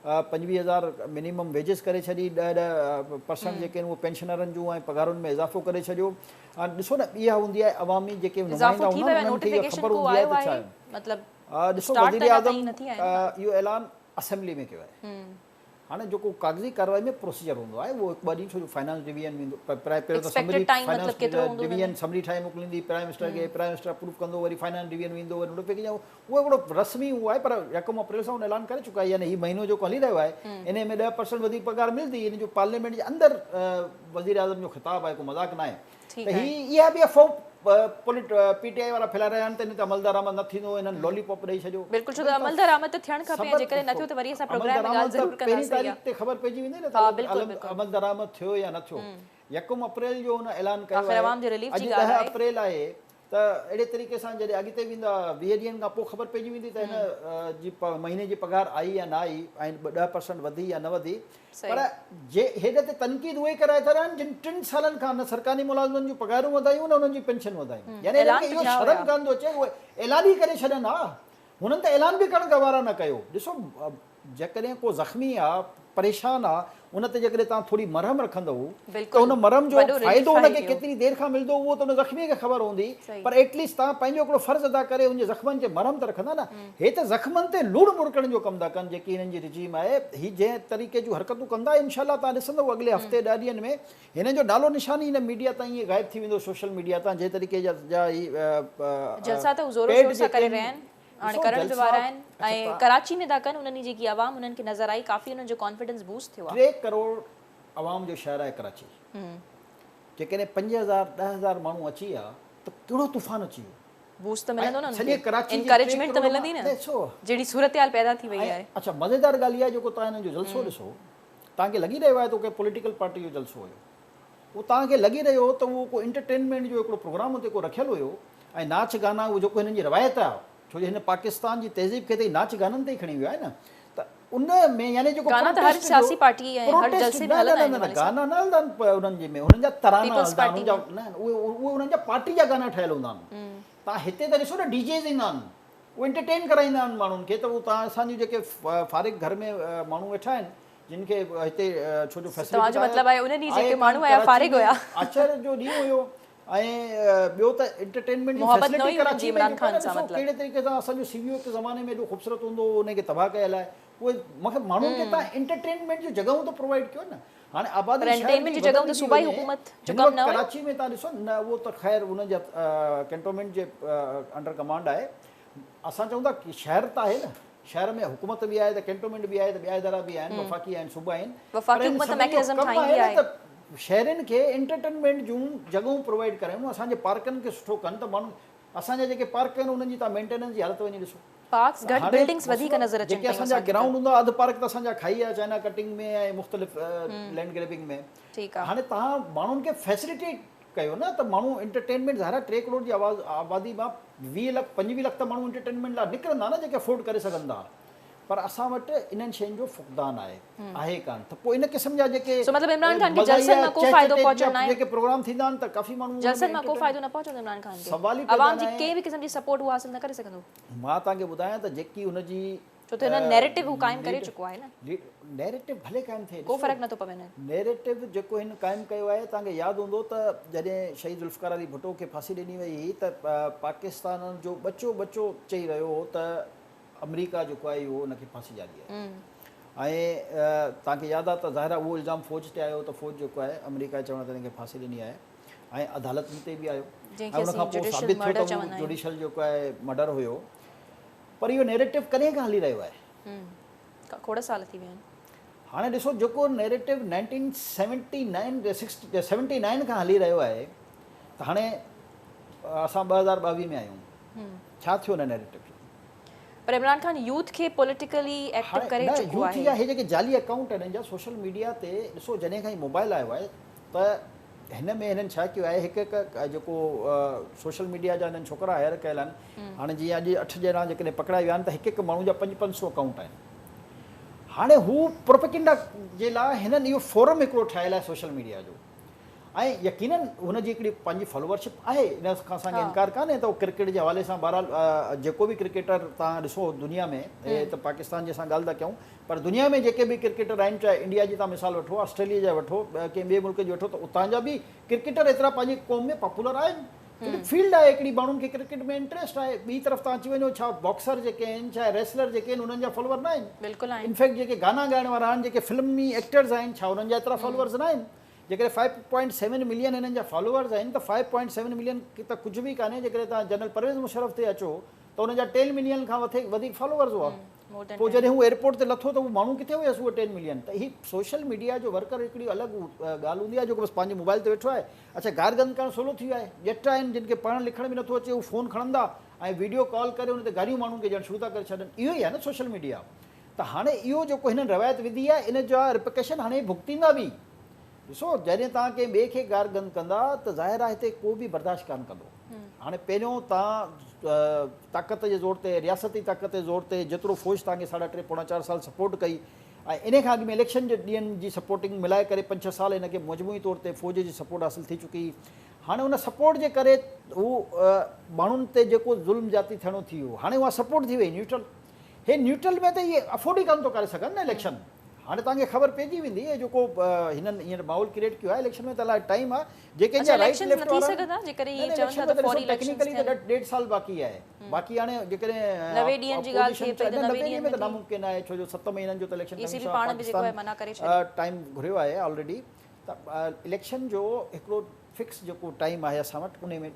25 هزار منيمم ويجز ڪري ڇڏي، ڏهه ڏهه پرسنٽ جيڪي آهن اهي پينشنرن جون ۽ پگهارن ۾ اضافو ڪري ڇڏيو. هاڻ ڏسو نه اها هوندي آهي عوامي جيڪي نمائندا هوندا آهن انهن کي اها خبر هوندي آهي ته ڇا آهي. ڏسو وزيراعظم اهو اعلان اسيمبلي ۾ ڪيو آهي. هاڻي جيڪو ڪاغذي ڪارروائي ۾ پروسيجر هوندو آهي اهو هڪ ٻه ڏينهن ڇو جو فائنانس ڊويزن ويندو پهريون ته سمري فائنانس ڊويزن سمري ٺاهي موڪليندي پرائم منسٽر کي، پرائم منسٽر اپروو ڪندو وري فائنانس ڊويزن ويندو وري نوٽيفڪيشن اهو هڪڙو رسمي اهو آهي پر يڪم اپريل سان اعلان ڪري چڪا آهي يعني هي مهينو جيڪو هلي رهيو آهي انهي ۾ 10% وڌيڪ پگهار ملندي ان جو پارليامينٽ جي اندر وزيراعظم جو خطاب آهي ڪو مذاق ناهي ته هي اها به افواهه پوليٽ پي ٽي آء وارا ڦهلائي رهيا آهن ته ان تي عملدرآمد نه ٿيندو انهن لولي پاپ ڏئي ڇڏيو. بلڪل ڇو ته عملدرآمد ته ٿيڻ کپي ۽ جيڪڏهن نه ٿيو ته وري اسان پروگرام ۾ ڳالهه ضرور ڪنداسين پهرين تاريخ تي خبر پئجي ويندي نه ته عملدرآمد ٿيو يا نه ٿيو. يڪم اپريل جو هن اعلان ڪيو آهي اڄ 10 اپريل آهي ته اهڙي طريقي سان جڏهن اڳتي ويندا 20 ڏينهن کان پوء خبر پئجي ويندي ته هن جي مهيني جي پگهار آئي يا نه آئي ۽ 10% وڌي يا نه وڌي پر جي هيڏ تي تنقيد اهي ڪرائي ٿا رهن جن ٽن سالن کان نه سرڪاري ملازمن جون پگهارون وڌايون نه انهن جي پينشن وڌايون يعني هنن کي اهو شرم ڪانه ٿو اچي اهي اعلان ئي ڪري ڇڏن ها هنن ته اعلان به ڪرڻ گوارا نه ڪيو ڏسو جيڪڏهن ڪو زخمي آ پريشان آ ان تي جيڪڏهن توهان ٿوري مرهم رکندؤ ته ان مرهم جو فائدو ان کي ڪيتري دير کان ملندو اهو ته ان زخمي کي خبر هوندي پر ايٽ ليسٽ توهان پنهنجو هڪڙو فرض ادا ڪري ان جي زخمن کي مرهم ته رکندا نه. هي ته زخمن تي لوڻ ٻرڪڻ جو ڪم ٿا ڪن جيڪي هنن جي رجيم آهي هي جنهن طريقي جون حرڪتون ڪندا انشاء الله توهان ڏسندؤ اڳلي هفتي ڏهه ڏينهن ۾ هنن جو نالو نشان ئي هن ميڊيا تان ائين غائب ٿي ويندو سوشل ميڊيا تان جنهن طريقي جا جا هي جلسا ته هو زور و شور سان ڪري رهيا آهن هاڻي ڪرڻ به وارا آهن ۽ ڪراچي ۾ ٿا ڪن انهن جي جيڪي عوام انهن کي نظر آئي ڪافي انهن جو ڪانفيڊنس بوسٽ ٿيو آهي. 3 ڪروڙ عوام جو شهر آهي ڪراچي جيڪڏهن 5000 10000 ماڻهو اچي ها ته ڪهڙو طوفان اچي ويو. بوسٽ ته ملندو نه انهن کي، انڪريجمينٽ ته ملندي نه، جهڙي صورتحال پيدا ٿي وئي آهي. اڇا مزيدار ڳالهه اها آهي جيڪو توهان هنن جو جلسو ڏسو توهان کي لڳي رهيو آهي ته ڪنهن پوليٽيڪل پارٽي جو جلسو هيو اهو توهان کي لڳي رهيو هو ته اهو ڪو انٽرٽينمينٽ جو هڪڙو پروگرام اتي ڪو رکيل هيو ۽ ناچ گانا اهو جيڪو هنن جي روايت آهي ڇو جو هن پاڪستان جي تهذيب کي ته هي ناچ گانن تي ئي کڻي ويو آهي نه ته ان ۾ يعني جيڪو گانا ته هر سياسي پارٽي ۽ هر جلسي ۾ هلندا آهن نه گانا نه هلندا آهن انهن جي ۾ انهن جا ترانا هلندا آهن انهن جا نه اهي اهي انهن جا پارٽي جا گانا ٺهيل هوندا آهن توهان هتي ته ڏسو نه ڊي جيز ايندا آهن اهي انٽرٽين ڪرائيندا آهن ماڻهن کي ته توهان اسان جون جيڪي فارغ گهر ۾ ماڻهو ويٺا آهن جن کي هتي ڇو جو فيسلٽي توهان جو مطلب آهي انهن ڏينهن جيڪي ماڻهو آيا فارغ هيا آچر جو ڏينهن هيو ۽ ٻيو ته انٽرٽينمينٽ جي فيسلٽي ڪراچي ۾ ڏسو ڪهڙي طريقي سان اسان جو سي وي او هڪ زماني ۾ ايڏو خوبصورت هوندو هو ان کي تباهه ڪيل آهي اهي مونکي ماڻهن کي تان انٽرٽينمينٽ جون جڳهون ته پرووائيڊ ڪيو نه هاڻي آبادي شهر جي جڳهون ته صوبائي حڪومت جو ڪم نه هيو ڪراچي ۾ تان ڏسو نه اهو ته خير انهن جا ڪينٽومينٽ جي انڊر ڪمانڊ آهي اسان چئون ٿا شهر ته آهي نه شهر ۾ حڪومت به آهي ته ڪينٽومينٽ به آهي ته ٻيا ادارا به آهن وفاقي آهن صوبا آهن وفاقي حڪومت ته ميڪنزم ٺاهيندي آهي ته شهرين کي انٽرٽينمينٽ جون جڳهون پرووائيڊ ڪرايون اسان جي پارڪن کي سٺو ڪن ته ماڻهو اسان جا جيڪي پارڪ آهن انهن جي تان مينٽيننس جي حالت وڃي ڏسو پارڪس گهٽ بلڊنگس وڌيڪ نظر اچن جيڪي اسان جا گرائونڊ هوندا اڌ پارڪ ته اسان جا کائي ويا چائنا ڪٽنگ ۾ ۽ مختلف لينڊ گريبنگ ۾ ٺيڪ آهي هاڻي تهان ماڻهن کي فيسلٽيٽ ڪيو نه ته ماڻهو انٽرٽينمينٽ ظاهر آهي 3 ڪروڙ جي آواز آبادي مان 20 لک 25 لک ته ماڻهو انٽرٽينمينٽ لاء نڪرندا نه جيڪي افورڊ ڪري سگهن ٿا پر اسان وٽ انهن شين جو فقدان آهي آهي ڪانه ته پوء ان قسم جا جيڪي سو مطلب عمران خان کي جلسن مان ڪو فائدو پهچڻ ناهي جيڪي پروگرام ٿيندا آهن ته ڪافي ماڻهو جلسن مان ڪو فائدو نه پهچندو عمران خان کي عوام جي ڪنهن به قسم جي سپورٽ هو حاصل نه ڪري سگهندو. مان توهان کي ٻڌايان ته جيڪي هن جي ڇو ته هن نيريٽو هو قائم ڪري چڪو آهي نه. نيريٽو ڀلي قائم ٿئي ڪو فرق نٿو پوي نه. نيريٽو جيڪو هن قائم ڪيو آهي توهان کي ياد هوندو ته جڏهن شهيد ذوالفقار علي ڀٽو کي ڦاسي ڏني وئي هئي ته پاڪستان جو ٻچو ٻچو چئي رهيو هو ته آمريڪا جيڪو آهي اهو ان کي ڦاسي ڏياري آهي ۽ توهان کي ياد آهي ته ظاهر آهي اهو الزام فوج تي آيو ته فوج جيڪو آهي آمريڪا جي چوڻ تي هن کي ڦاسي ڏني آهي ۽ عدالتن تي به آيو ۽ ان کان پوء ثابت ٿيو ته اهو جوڊيشل جيڪو آهي مرڊر هيو پر اهو نيريٽو ڪڏهن کان هلي رهيو آهي؟ کوڙ سال ٿي ويا آهن. هاڻي ڏسو جيڪو نيريٽو 1979 کان هلي رهيو آهي ته هاڻي اسان 2022 ۾ آهيون ڇا ٿيو ان نيريٽو جو؟ پر عمران خان يوٿ کي پوليٽيڪلي ايڪٽو ڪري چڪو آهي. يوٿ جا هي جيڪي جعلي اڪائونٽ آهن جا سوشل ميڊيا تي ڏسو جڏهن کان هي موبائل آيو آهي ته هن ۾ هنن ڇا ڪيو آهي هڪ هڪ جيڪو سوشل ميڊيا جا هنن ڇوڪرا هائر ڪيل آهن هاڻي جيئن اڄ اٺ ڄڻا جيڪڏهن پڪڙيا ويا آهن ته هڪ هڪ ماڻهو جا پنج پنج سو اڪائونٽ آهن هاڻي هو پروپيگنڊا جي لاء هنن اهو فورم هڪڙو ٺاهيل آهي سوشل ميڊيا جو ۽ يقينن هن جي هڪڙي پنهنجي فالوورشپ آهي ان کان اسان کي انڪار ڪانهي ته ڪرڪيٽ جي حوالي سان بهرحال جيڪو به ڪرڪيٽر تان ڏسو دنيا ۾ ته پاڪستان جي اسان ڳالهه ٿا ڪيون پر دنيا ۾ جيڪي به ڪرڪيٽر آهن چاهي انڊيا جي تان مثال وٺو آسٽريليا جا وٺو ڪنهن ٻئي ملڪ جي وٺو ته اتان جا به ڪرڪيٽر ايترا پنهنجي قوم ۾ پاپولر آهن ڇو جو فيلڊ آهي هڪڙي ماڻهن کي ڪرڪيٽ ۾ انٽريسٽ آهي ٻي طرف توهان اچي وڃو ڇا باڪسر جيڪي آهن ڇا ريسلر جيڪي آهن انهن جا فالوور نه آهن بلڪل آهن انفيڪٽ جيڪي گانا ڳائڻ وارا آهن جيڪي فلمي ايڪٽرز آهن ڇا انهن جا ايترا فالوورز نه آهن جيڪڏهن فائيو پوائنٽ سيون ملين هنن جا فالوورز آهن ته فائيو پوائنٽ سيون ملين ته ڪجهه به ڪانهي جيڪڏهن توهان جنرل پرويز مشرف تي اچو ته ان جا ٽين ملين کان وٿي وڌيڪ فالوورز هئا پوء جڏهن هو ايئرپورٽ تي لٿو ته هو ماڻهو ڪٿي هيس اهي ٽين ملين ته هي سوشل ميڊيا جو ورڪر هڪڙي الڳ ڳالهه هوندي آهي جيڪو بس پنهنجي موبائل تي ويٺو آهي اڇا گارگند ڪرڻ سولو ٿي ويو آهي ڄٽ آهن جن کي پڙهڻ لکڻ به نٿو اچي هو فون کڻندا ۽ ويڊيو ڪال ڪري ان تي گاريون ماڻهن کي ڏيڻ شروع ٿا ڪري ڇڏن اهو ئي آهي نه سوشل ميڊيا ته هاڻي اهو جيڪو هنن روايت وڌي آهي ان جا ريپرڪشن هاڻي ڀڳتيندا به ڏسو جڏهن توهان ڪنهن ٻئي کي گارگند ڪندا ته ظاهر آهي هتي ڪو به برداشت ڪانه ڪندو. هاڻي پهريون توهان طاقت جي زور تي رياستي طاقت جي زور تي جيترو فوج توهان کي ساڍا ٽي پوڻا چار سال سپورٽ ڪئي ۽ انهي کان اڳ ۾ اليڪشن جي ڏينهن جي سپورٽنگ ملائي ڪري پنج ڇهه سال هن کي مجموعي طور تي فوج جي سپورٽ حاصل ٿي چڪي هاڻي ان سپورٽ جي ڪري هو ماڻهن تي جيڪو ظلم زيادتي ٿيڻو ٿي ويو هاڻي اها سپورٽ ٿي وئي نيوٽرل هي نيوٽرل ۾ ته اهي افورڊ ئي ڪانه ٿو ڪري سگهن نه اليڪشن هاڻي توهان کي خبر پئجي ويندي هي جيڪو هنن هينئر ماحول ڪريئيٽ ڪيو آهي اليڪشن ۾ ته الاء ٽائيم آهي جيڪي اڇا جا رائيٽ اليڪشنز نه ليفٽ ٿي وارا سگهندا جيڪڏهن نه هي نه چون اليڪشن ٿا ۾ ته ته ڏسو فوري اليڪشنز ٽيڪنيڪلي ته ٿين ڏيڍ سال باقي آهي باقي هاڻي جيڪڏهن 90 ڏينهن جي ڳالهه ٿئي اپوزيشن پئي ته نه 90 90 ڏينهن ڏينهن ۾ ۾ ته ٿي ناممڪن آهي ڇو جو 7 مهينن جو ته election E C commission P of پاڻ به جيڪو پاڪستان آهي منع ڪري ڇڏي. ٽائيم گهريو آهي آلريڊي ته اليڪشن جو هڪڙو فڪس جيڪو ٽائيم آهي اسان وٽ انهي ۾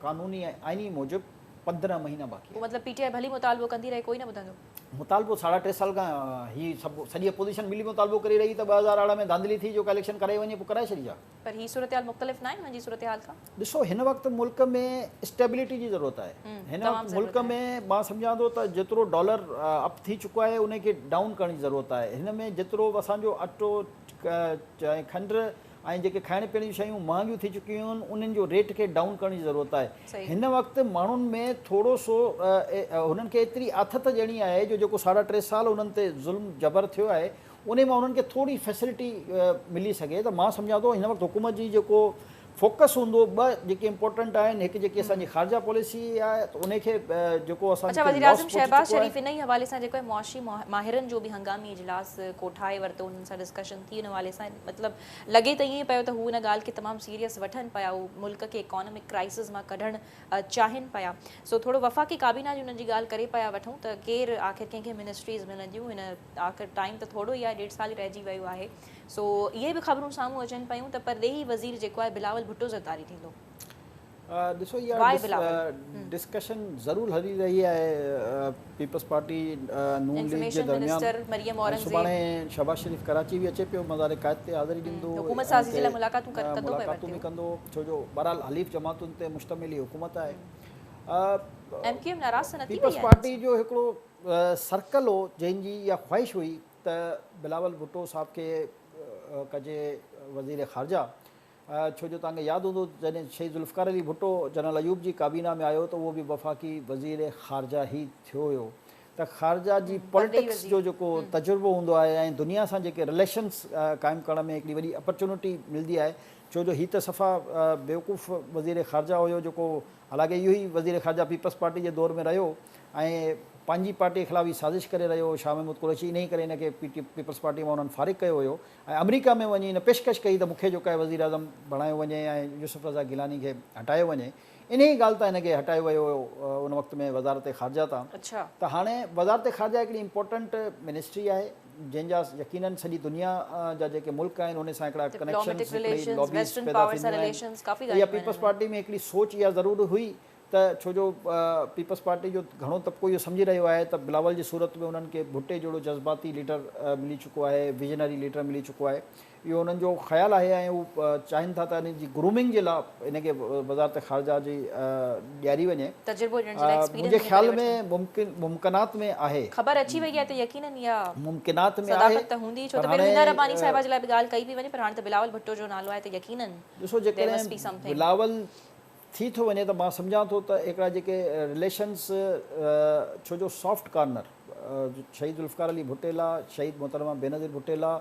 قانوني ۽ آئيني موجب 15 مهينا باقي پوء آهن. مطلب پي ٽي آء ڀلي مطالبو ڪندي رهي ڪوئي نه ٻڌندو. مطالبو ساڍا ٽي سال کان هي سڀ سڄي اپوزيشن ملي مطالبو ڪري رهي ته 2018 ۾ ڌانڌلي ٿي جو ڪا اليڪشن ڪرائي وڃي پوء ڪرائي ڇڏي ڇا. پر هي صورتحال مختلف ناهي انهن جي صورتحال کان. ڏسو هن وقت ملڪ ۾ اسٽيبلٽي جي ضرورت آهي هن تمام وقت ضرورت ملڪ آهي. ۾ مان سمجهان ٿو ته جيترو ڊالر اپ ٿي چڪو آهي ان کي ڊائون ڪرڻ جي ضرورت آهي هن ۾ جيترو اسان جو اٽو ۽ کنڊ ۽ جيڪي کائڻ پيئڻ جون شيون مهانگيون ٿي چڪيون آهن انهن جو ريٽ کي ڊائون ڪرڻ جي ضرورت آهي هن وقت ماڻهن ۾ ٿورو سو هنن کي ايتري آٿت ڏيڻي آهي جو جيڪو ساڍا ٽي سال انهن تي ظلم جبر ٿيو آهي انهي مان انهن کي ٿوري فيسلٽي ملي سگهي ته مان سمجهان ٿو هن وقت حڪومت جي جيڪو فوڪس هوندو ٻه جيڪي امپورٽنٽ آهن هڪ جيڪي اسان جي خارجه پاليسي آهي ته انهي کي جيڪو اسان اڇا کي لاس وزيراعظم پهچي شهباز چڪو آهي. شريف انهي حوالي سان جيڪو آهي معاشي ماهرن جو به هنگامي اجلاس ڪوٺائي ورتو انهن سان ڊسڪشن ٿي ان حوالي سان مطلب لڳي ته ائين پيو ته هو ان ڳالهه کي تمام سيريس وٺن پيا هو ملڪ کي اڪانومڪ ڪرائسز مان ڪڍڻ چاهين پيا سو ٿورو وفاقي ڪابينا جي انهن جي ڳالهه ڪري پيا وٺون ته ڪير آخر ڪنهن کي منسٽريز ملنديون هن آخر ٽائيم ته ٿورو ئي آهي ڏيڍ سال ئي رهجي ويو آهي سو اهي به خبرون سامهون اچن پيون ته پرڏيهي وزير جيڪو آهي بلاول ڀٽو زرداري ٿيندو. ڏسو اها ڊسڪشن ضرور هلي رهي آهي پيپلز پارٽي نون ليگ جي درميان ۽ سڀاڻي شهباز شريف ڪراچي به اچي پيو مزار قائد تي حاضري ڏيندو حڪومت سازي جي لاء ملاقاتون ڪندو ملاقاتون به ڪندو ڇو جو بهرحال حليف جماعتن تي مشتمل هي حڪومت آهي ايم ڪيو ايم ناراض ته نه ٿي وئي پيپلز آهي پارٽي جو هڪڙو سرڪل هو جنهن جي اها خواهش هئي ته بلاول ڀٽو صاحب کي ڪجي وزير خارجه ڇو جو توهان کي ياد هوندو جڏهن شهيد ذوالفقار علي ڀٽو جنرل ايوب جي ڪابينا ۾ آيو ته اهو به وفاقي وزير خارجه ئي ٿيو هيو ته خارجه جي پوليٽڪس جو جيڪو تجربو هوندو آهي ۽ دنيا سان جيڪي رليشنس قائم ڪرڻ ۾ هڪڙي وڏي اپرچونٽي ملدي آهي ڇو جو هي ته صفا بيوقوف وزير خارجه هيو جيڪو حالانڪه اهو ئي وزير خارجه پيپلز پارٽي جي دور ۾ رهيو ۽ پنهنجي پارٽي خلاف هي سازش ڪري رهيو هو شاهه محمود قريشي انهي ڪري هن کي پي ٽي پيپلز پارٽي مان انهن فارغ ڪيو هيو ۽ آمريڪا ۾ وڃي هن پيشڪش ڪئي ته مون کي جيڪو آهي وزيراعظم بڻايو وڃي ۽ يوسف رضا گيلاني کي هٽايو وڃي انهي ڳالهه تان هن کي هٽايو ويو هيو ان وقت ۾ وزارت خارجه تان ته هاڻي وزارت خارجه هڪڙي امپورٽنٽ منسٽري آهي جنهن جا يقينن سڄي دنيا جا جيڪي ملڪ آهن انهي سان هڪڙا ڪنيڪشنز هڪڙي لابيز پيدا ٿينديون آهن اها پيپلز پارٽي ۾ هڪڙي سوچ اها ضرور هئي ته ڇو جو پيپلز پارٽي جو گهڻو طبقو اهو سمجهي رهيو آهي ته بلاول جي صورت ۾ انهن کي ڀٽي جهڙو جذباتي ليڊر ملي چڪو آهي ويزنري ليڊر ملي چڪو آهي اهو انهن جو خيال آهي ۽ هو چاهين ٿا ته ان جي گرومنگ جي لاء ان کي وزارت خارجه جي ڏياري وڃي. تجربو ڏيڻ جي لاء ايڪسپيرينس منهنجي خيال ۾ ممڪن ممڪنات ۾ آهي. خبر اچي وئي آهي ته يقينن اها ممڪنات ۾ آهي صداقت ته هوندي ڇو ته پهريون هنا رباني صاحبه جي لاء به ڳالهه ڪئي پئي وڃي پر هاڻي ته بلاول ڀٽو جو نالو آهي ته يقينن ڏسو جيڪڏهن بلاول ٿي ٿو وڃي ته مان سمجهان ٿو ته هڪڙا جيڪي رليشنز ڇو جو سافٽ ڪارنر شهيد ذوالفقار علي ڀٽي لا شهيد محترمه بينظير ڀٽي لا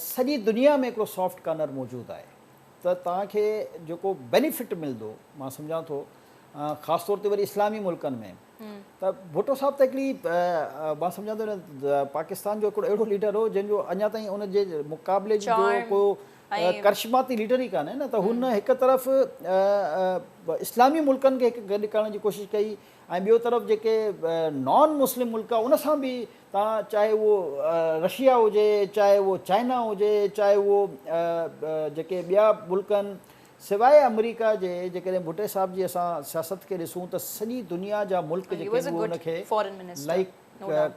سڄي دنيا ۾ هڪڙو سافٽ ڪارنر موجود آهي ته توهان کي جيڪو بينيفٽ ملندو مان سمجهان ٿو خاص طور تي وري اسلامي ملڪن ۾ ته ڀٽو صاحب ته هڪڙي مان سمجهان ٿو هن پاڪستان جو هڪڙو اهڙو ليڊر هو جنهن جو اڃا تائين ان جي مقابلي جو ڪو ڪرشماتي ليڊر ئي ڪانهي نه ته هن هڪ طرف اسلامي ملڪن کي هڪ گڏ ڪرڻ جي ڪوشش ڪئي ۽ ٻيو طرف جيڪي نان مسلم ملڪ ان سان به تان چاهي اهو رشيا هجي چاهي اهو چائنا هجي چاهي اهو جيڪي ٻيا ملڪ آهن سواء آمريڪا جي جيڪڏهن ڀٽي صاحب جي اسان سياست کي ڏسون ته سڄي دنيا جا ملڪ جيڪي آهن اهي ان کي لائيڪ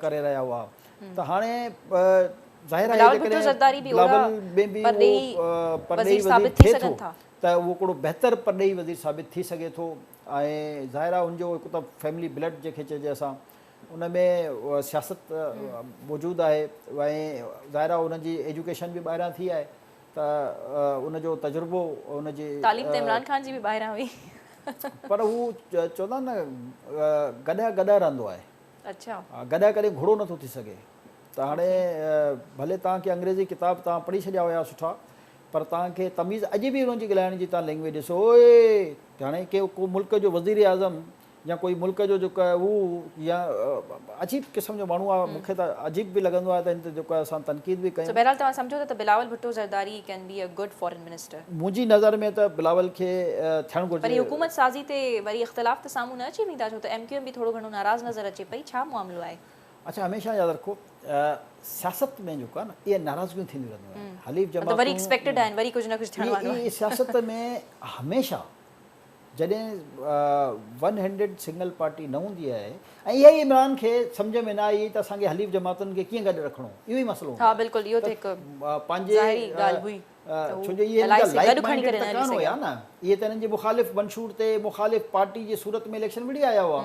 ڪري رهيا هئا ته هاڻي ظاهر آهي جيڪڏهن بلاول ۾ به اهو پرڏيهي وزير ٿئي ٿو ته اهو هڪڙو بهتر پرڏيهي وزير ثابت ٿي سگهي ٿو ۽ ظاهر آهي ان جو هڪ ته فيملي بلڊ جنهن کي چئجي اسان ان ۾ سياست موجود آهي ۽ ظاهر آهي ان جي ايجوڪيشن به ٻاهران ٿي آهي ته ان جو تجربو ان جي. تعليم ته عمران خان جي به ٻاهران هئي. پر هو چوندا آهن نه گڏهه گڏهه رهندو آهي. اڇا. گڏهه ڪڏهن گهوڙو نٿو ٿي سگهي. ته هاڻي ڀلي توهان کي انگريزي ڪتاب توهان پڙهي ڇڏيا هيا سٺا پر توهان کي تميز اڄ به انهن جي ڳالهائڻ جي توهان لينگويج ڏسو اوئي هاڻي ڪي ڪو ملڪ جو وزير اعظم يا ڪوئي ملڪ جو جيڪو آهي هو يا عجيب قسم جو ماڻهو آهي مون کي ته عجيب به لڳندو آهي ته هن تي جيڪو آهي اسان تنقيد به ڪيون. سو بهرحال توهان سمجهو ٿا ته Bilawal Bhutto Zardari can be a good foreign minister. منهنجي نظر ۾ ته بلاول کي ٿيڻ گهرجي. پر هي حڪومت سازي تي وري اختلاف ته سامهون نه اچي ويندا ڇو ته ايم ڪيو ايم به ٿورو گهڻو ناراض نظر اچي پئي ڇا معاملو آهي. اڇا هميشه ياد رکو سياست ۾ جيڪو آهي نه اهي ناراضگيون ٿينديون رهنديون آهن حليف جماعتون وري ايڪسپيڪٽيڊ آهن وري ڪجهه نه ڪجهه ٿيڻ وارو آهي. اهي سياست ۾ هميشه جڏهن ون هينڊيڊ سنگل پارٽي نه هوندي آهي ۽ اها ئي عمران کي سمجهه ۾ نه آئي ته اسان کي حليف جماعتن کي ڪيئن گڏ رکڻو اهو ئي مسئلو هوندو آهي بلڪل اهو ته هڪ پنهنجي ظاهري ڳالهه هئي ته ڇو جو اهي هنن جا لائيڪ مائنڊيڊ ته ڪانه هيا نه اهي ته هنن جي مخالف منشور تي مخالف پارٽي جي صورت ۾ اليڪشن وڙهي آيا هئا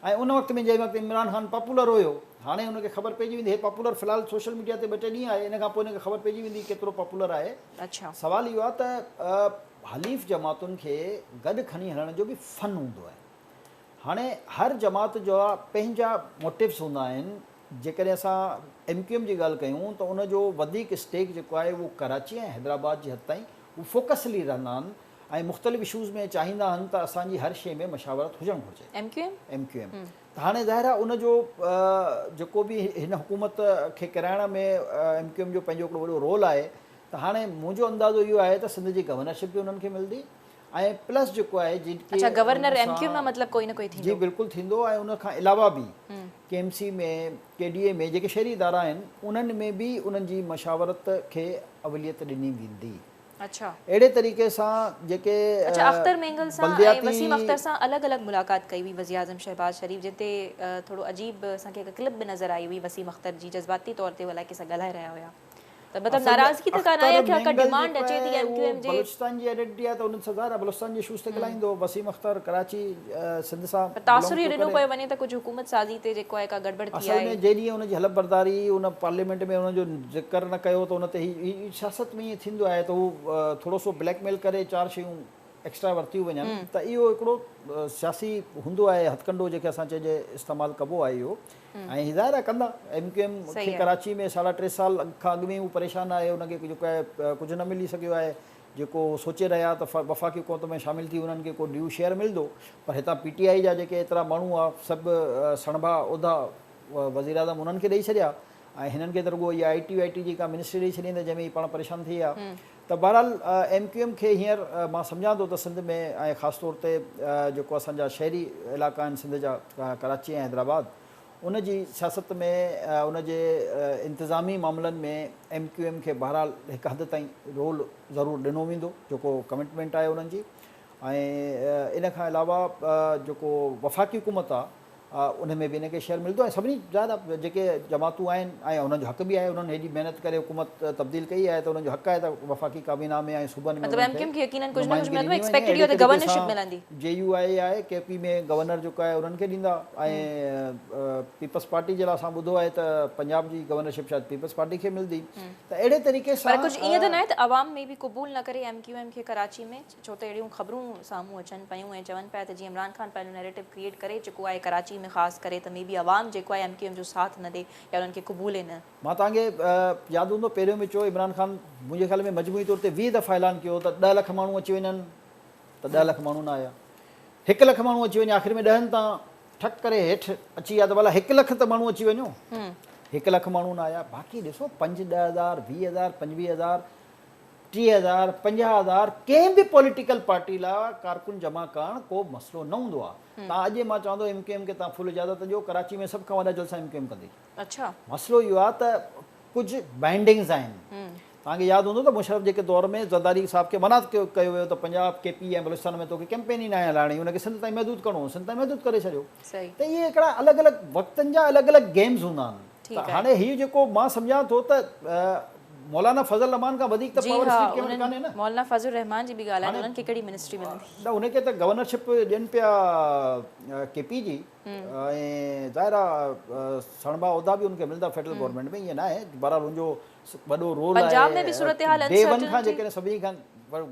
۽ ان وقت ۾ جنهن وقت عمران خان پاپولر هيو هاڻي هن کي خبر پئجي ويندي هي پاپولر في الحال سوشل ميڊيا تي ٻه ٽي ڏينهن آهي ان کان پوء هن کي خبر پئجي ويندي ڪيترو پاپولر آهي سوال اهو آهي ته حليف جماعتن کي گڏ کڻي هلڻ جو به فن هوندو آهي. هاڻي هر جماعت جا پنهنجا موٽيوز هوندا آهن. جيڪڏهن اسان ايم ڪيو ايم جي ڳالهه ڪيون ته ان جو وڌيڪ اسٽيڪ جيڪو آهي اهو ڪراچي ۽ حيدرآباد جي حد تائين هو فوڪسلي رهندا آهن ۽ مختلف اشوز ۾ چاهيندا آهن ته اسان جي هر شيء ۾ مشاورت هجڻ گهرجي. M Q M? M Q M ته هاڻي ظاهر آهي ان جو جيڪو به هن حڪومت کي ڪيرائڻ ۾ ايم ڪيو ايم جو پنهنجو هڪڙو وڏو رول آهي ته هاڻي منهنجو اندازو اهو آهي ته سنڌ جي گورنرشپ به انهن کي ملندي ۽ پلس جيڪو آهي جيڪي اڇا گورنر ايم ڪيو ايم مان مطلب ڪوئي نه ڪوئي ٿيندو. جي بلڪل ٿيندو ۽ ان کان علاوه به K M C ۾ K D A ۾ جيڪي شهري ادارا آهن انهن ۾ به انهن جي مشاورت کي اوليت ڏني ويندي. اڇا. اهڙي طريقي سان جيڪي اڇا اختر مينگل سان ۽ وسيم اختر سان الڳ الڳ ملاقات ڪئي هئي وزيراعظم شهباز شريف جنهن تي ٿورو عجيب اسان کي هڪ ڪلپ به نظر آئي هئي وسيم اختر جي جذباتي طور تي هو الائي ڪنهن سان ڳالهائي رهيا هيا. ته مطلب ناراضگي ته ڪانه آهي ڪا ڊيمانڊ اچي ٿي ايم ڪيو ايم جي. بلوچستان جي آئيڊنٽي آهي ته انهن سان ظاهر آهي بلوچستان جي اشوز تي ڳالهائيندو وسيم اختر ڪراچي سنڌ سان پر تاثر اهو ڏنو پيو وڃي ته ڪجهه حڪومت سازي تي جيڪو آهي ڪا گڙٻڙ ٿي آهي. اصل ۾ جنهن ڏينهن ان جي حلف برداري ان پارليامينٽ ۾ ان جو ذڪر نه ڪيو ته ان تي هي سياست ۾ ائين ٿيندو آهي ته هو ٿورو سو بليڪ ميل ڪري چار شيون ايڪسٽرا ورتيون وڃن ته اهو هڪڙو سياسي هوندو آهي هٿڪنڊو جنهن کي اسان چئجي استعمال ڪبو آهي اهو ۽ ظاهر آهي ڪندا ايم ڪيو ايم کي ڪراچي ۾ ساڍا ٽي سال کان اڳ ۾ هو پريشان آهي ان کي جيڪو آهي ڪجهه نه ملي سگهيو آهي جيڪو سوچي رهيا ته وفاقي حڪومت ۾ شامل ٿي انهن کي ڪو ڊيو شيئر ملندو پر هتان پي ٽي آء جا جيڪي ايترا ماڻهو هئا سڀ سڻڀا عهدا وزيراعظم انهن کي ڏئي ڇڏيا ۽ هنن کي ته رڳو اها آء ٽي وائي ٽي جي ڪا منسٽري ڏئي ڇڏيائين ته جنهن ۾ هي پاڻ پريشان ٿي ويا ته بهرحال ايم ڪيو ايم کي هينئر مان سمجهان ٿو ته سنڌ ۾ ۽ خاص طور تي جيڪو اسان جا شهري علائقا آهن سنڌ جا ڪراچي ۽ حيدرآباد ان جي سياست ۾ ان جي انتظامي معاملن ۾ ايم ڪيو ايم کي بهرحال هڪ حد تائين رول ضرور ڏنو ويندو جيڪو ڪمٽمينٽ آهي انهن جي ۽ ان کان علاوه جيڪو وفاقي حڪومت آهي ان ۾ به هن کي شيئر ملندو ۽ سڀني ظاهر آهي جيڪي جماعتون آهن ۽ انهن جو حق به آهي انهن هيڏي محنت ڪري حڪومت تبديل ڪئي آهي ته انهن جو حق آهي ته وفاقي ڪابينا ۾ ۽ صوبن ۾ مطلب ايم ڪيو ايم کي يقينن ڪجهه نه ڪجهه ملندو ايڪسپيڪٽيڊ اهو ته گورنرشپ ملندي. جي يو آء آهي ڪي پي ۾ گورنر جيڪو آهي انهن کي ڏيندا ۽ پيپلز پارٽي جي لاء اسان ٻڌو آهي ته پنجاب جي گورنرشپ شايد پيپلز پارٽي کي ملندي ته اهڙي طريقي سان پر ڪجهه ائين ته ناهي ته عوام ۾ به قبول نه ڪري ايم ڪيو ايم کي ڪراچي ۾. ڇو ته اهڙيون خبرون سامهون اچن پيون ۽ چون پيا ته جيئن عمران خان پنهنجو نيريٽو ڪريئيٽ ڪري چڪو آهي ڪراچي ۾ خاص ڪري ته مي بي عوام جيڪو آهي ايم ڪيو ايم جو ساٿ نه ڏي يا انهن کي قبولي نه. مان توهان کي ياد هوندو پهريون به چيو عمران خان منهنجي خيال ۾ مجموعي طور تي 20 دفعا اعلان ڪيو ته 10 لک ماڻهو اچي وڃن ته 10 لک ماڻهو نه آيا هڪ لک ماڻهو اچي وڃي آخر ۾ ڏهن تان ٺڪ ڪري هيٺ اچي ويا ته ڀلا هڪ لک ته ماڻهو اچي وڃو. هڪ لک ماڻهو نه آيا. باقي ڏسو پنج، 10,000، 20,000، 25,000، 30,000، 50,000 ڪنهن به پوليٽيڪل پارٽي لاء ڪارڪن جمع ڪرڻ ڪو مسئلو نه هوندو آهي. توهان اڄ مان چوان ٿو ايم ڪيو ايم کي توهان فل اجازت ڏيو ڪراچي ۾ سڀ کان وڏا جلسا ايم ڪيو ايم ڪندي. مسئلو اهو آهي ته ڪجهه بائنڊنگز آهن. توهان کي ياد هوندو ته مشرف جي دور ۾ زرداري صاحب کي منع ڪيو ويو ته پنجاب، ڪي پي ۽ بلوچستان ۾ توکي ڪيمپين ئي ناهي هلائڻي، ان کي سنڌ تائين محدود ڪرڻو هو، سنڌ تائين محدود ڪري ڇڏيو. ته اهي هڪڙا الڳ الڳ وقتن جا الڳ الڳ گيمز هوندا آهن. ته هاڻي هي جيڪو مان سمجهان ٿو ته مولانا فضل الرحمان کان وڌيڪ ته پاور اسٽريٽ ڪنهن وٽ ڪانهي نه. مولانا فضل الرحمان جي به ڳالهه آهي ته انهن کي ڪهڙي منسٽري ملندي. نه ان کي ته گورنرشپ ڏين پيا ڪي پي جي ۽ ظاهر آهي سڻڀا عهدا به ان کي ملندا فيڊرل گورنمينٽ ۾ ائين ناهي بهرحال ان جو وڏو رول آهي پنجاب ۾ به صورتحال ڊي ون کان جيڪڏهن سڀني کان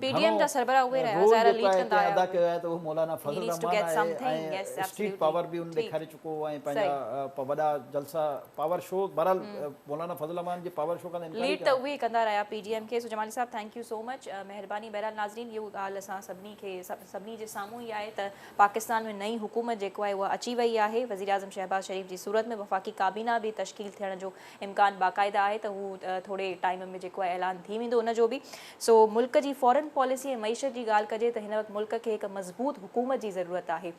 پي ڊي ايم جا سربراهه اهي رهيا ظاهر ليڊ ڪندا آيا ادا ڪيو آهي ته اهو مولانا فضل الرحمان آهي ۽ اسٽريٽ پاور به ان ڏيکاري چڪو ۽ پنهنجا وڏا جلسا پاور شو بهرحال مولانا فضل الرحمان جي پاور شو کان ليڊ ته اهي ڪندا رهيا پي ڊي ايم کي. سو جمالي صاحب thank you سو مچ مهرباني. بهرحال ناظرين اهو ڳالهه اسان سڀني کي سڀني جي سامهون ئي آهي ته پاڪستان ۾ نئين حڪومت جيڪو آهي اها اچي وئي آهي وزيراعظم شهباز شريف جي صورت ۾ وفاقي ڪابينا به تشڪيل ٿيڻ جو امڪان باقاعده آهي ته هو ٿوري ٽائيم ۾ جيڪو آهي اعلان ٿي ويندو ان جو به. سو ملڪ جي فارن پاليسي ۽ معيشت جي ڳالهه ڪجي ته هن وقت ملڪ کي هڪ مضبوط حڪومت جي ضرورت آهي.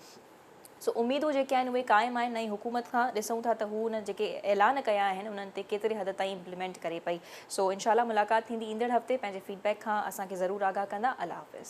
سو اميدون جيڪي آهن اهي قائم آهن نئين حڪومت کان ڏسون ٿا ته هو ان جيڪي اعلان ڪيا آهن انهن تي ڪيتري حد تائين امپليمينٽ ڪري پئي. سو انشاء الله ملاقات ٿيندي ايندڙ هفتي پنهنجي فيڊ بيڪ کان اسان کي ضرور آگاهه ڪندا. الله حافظ.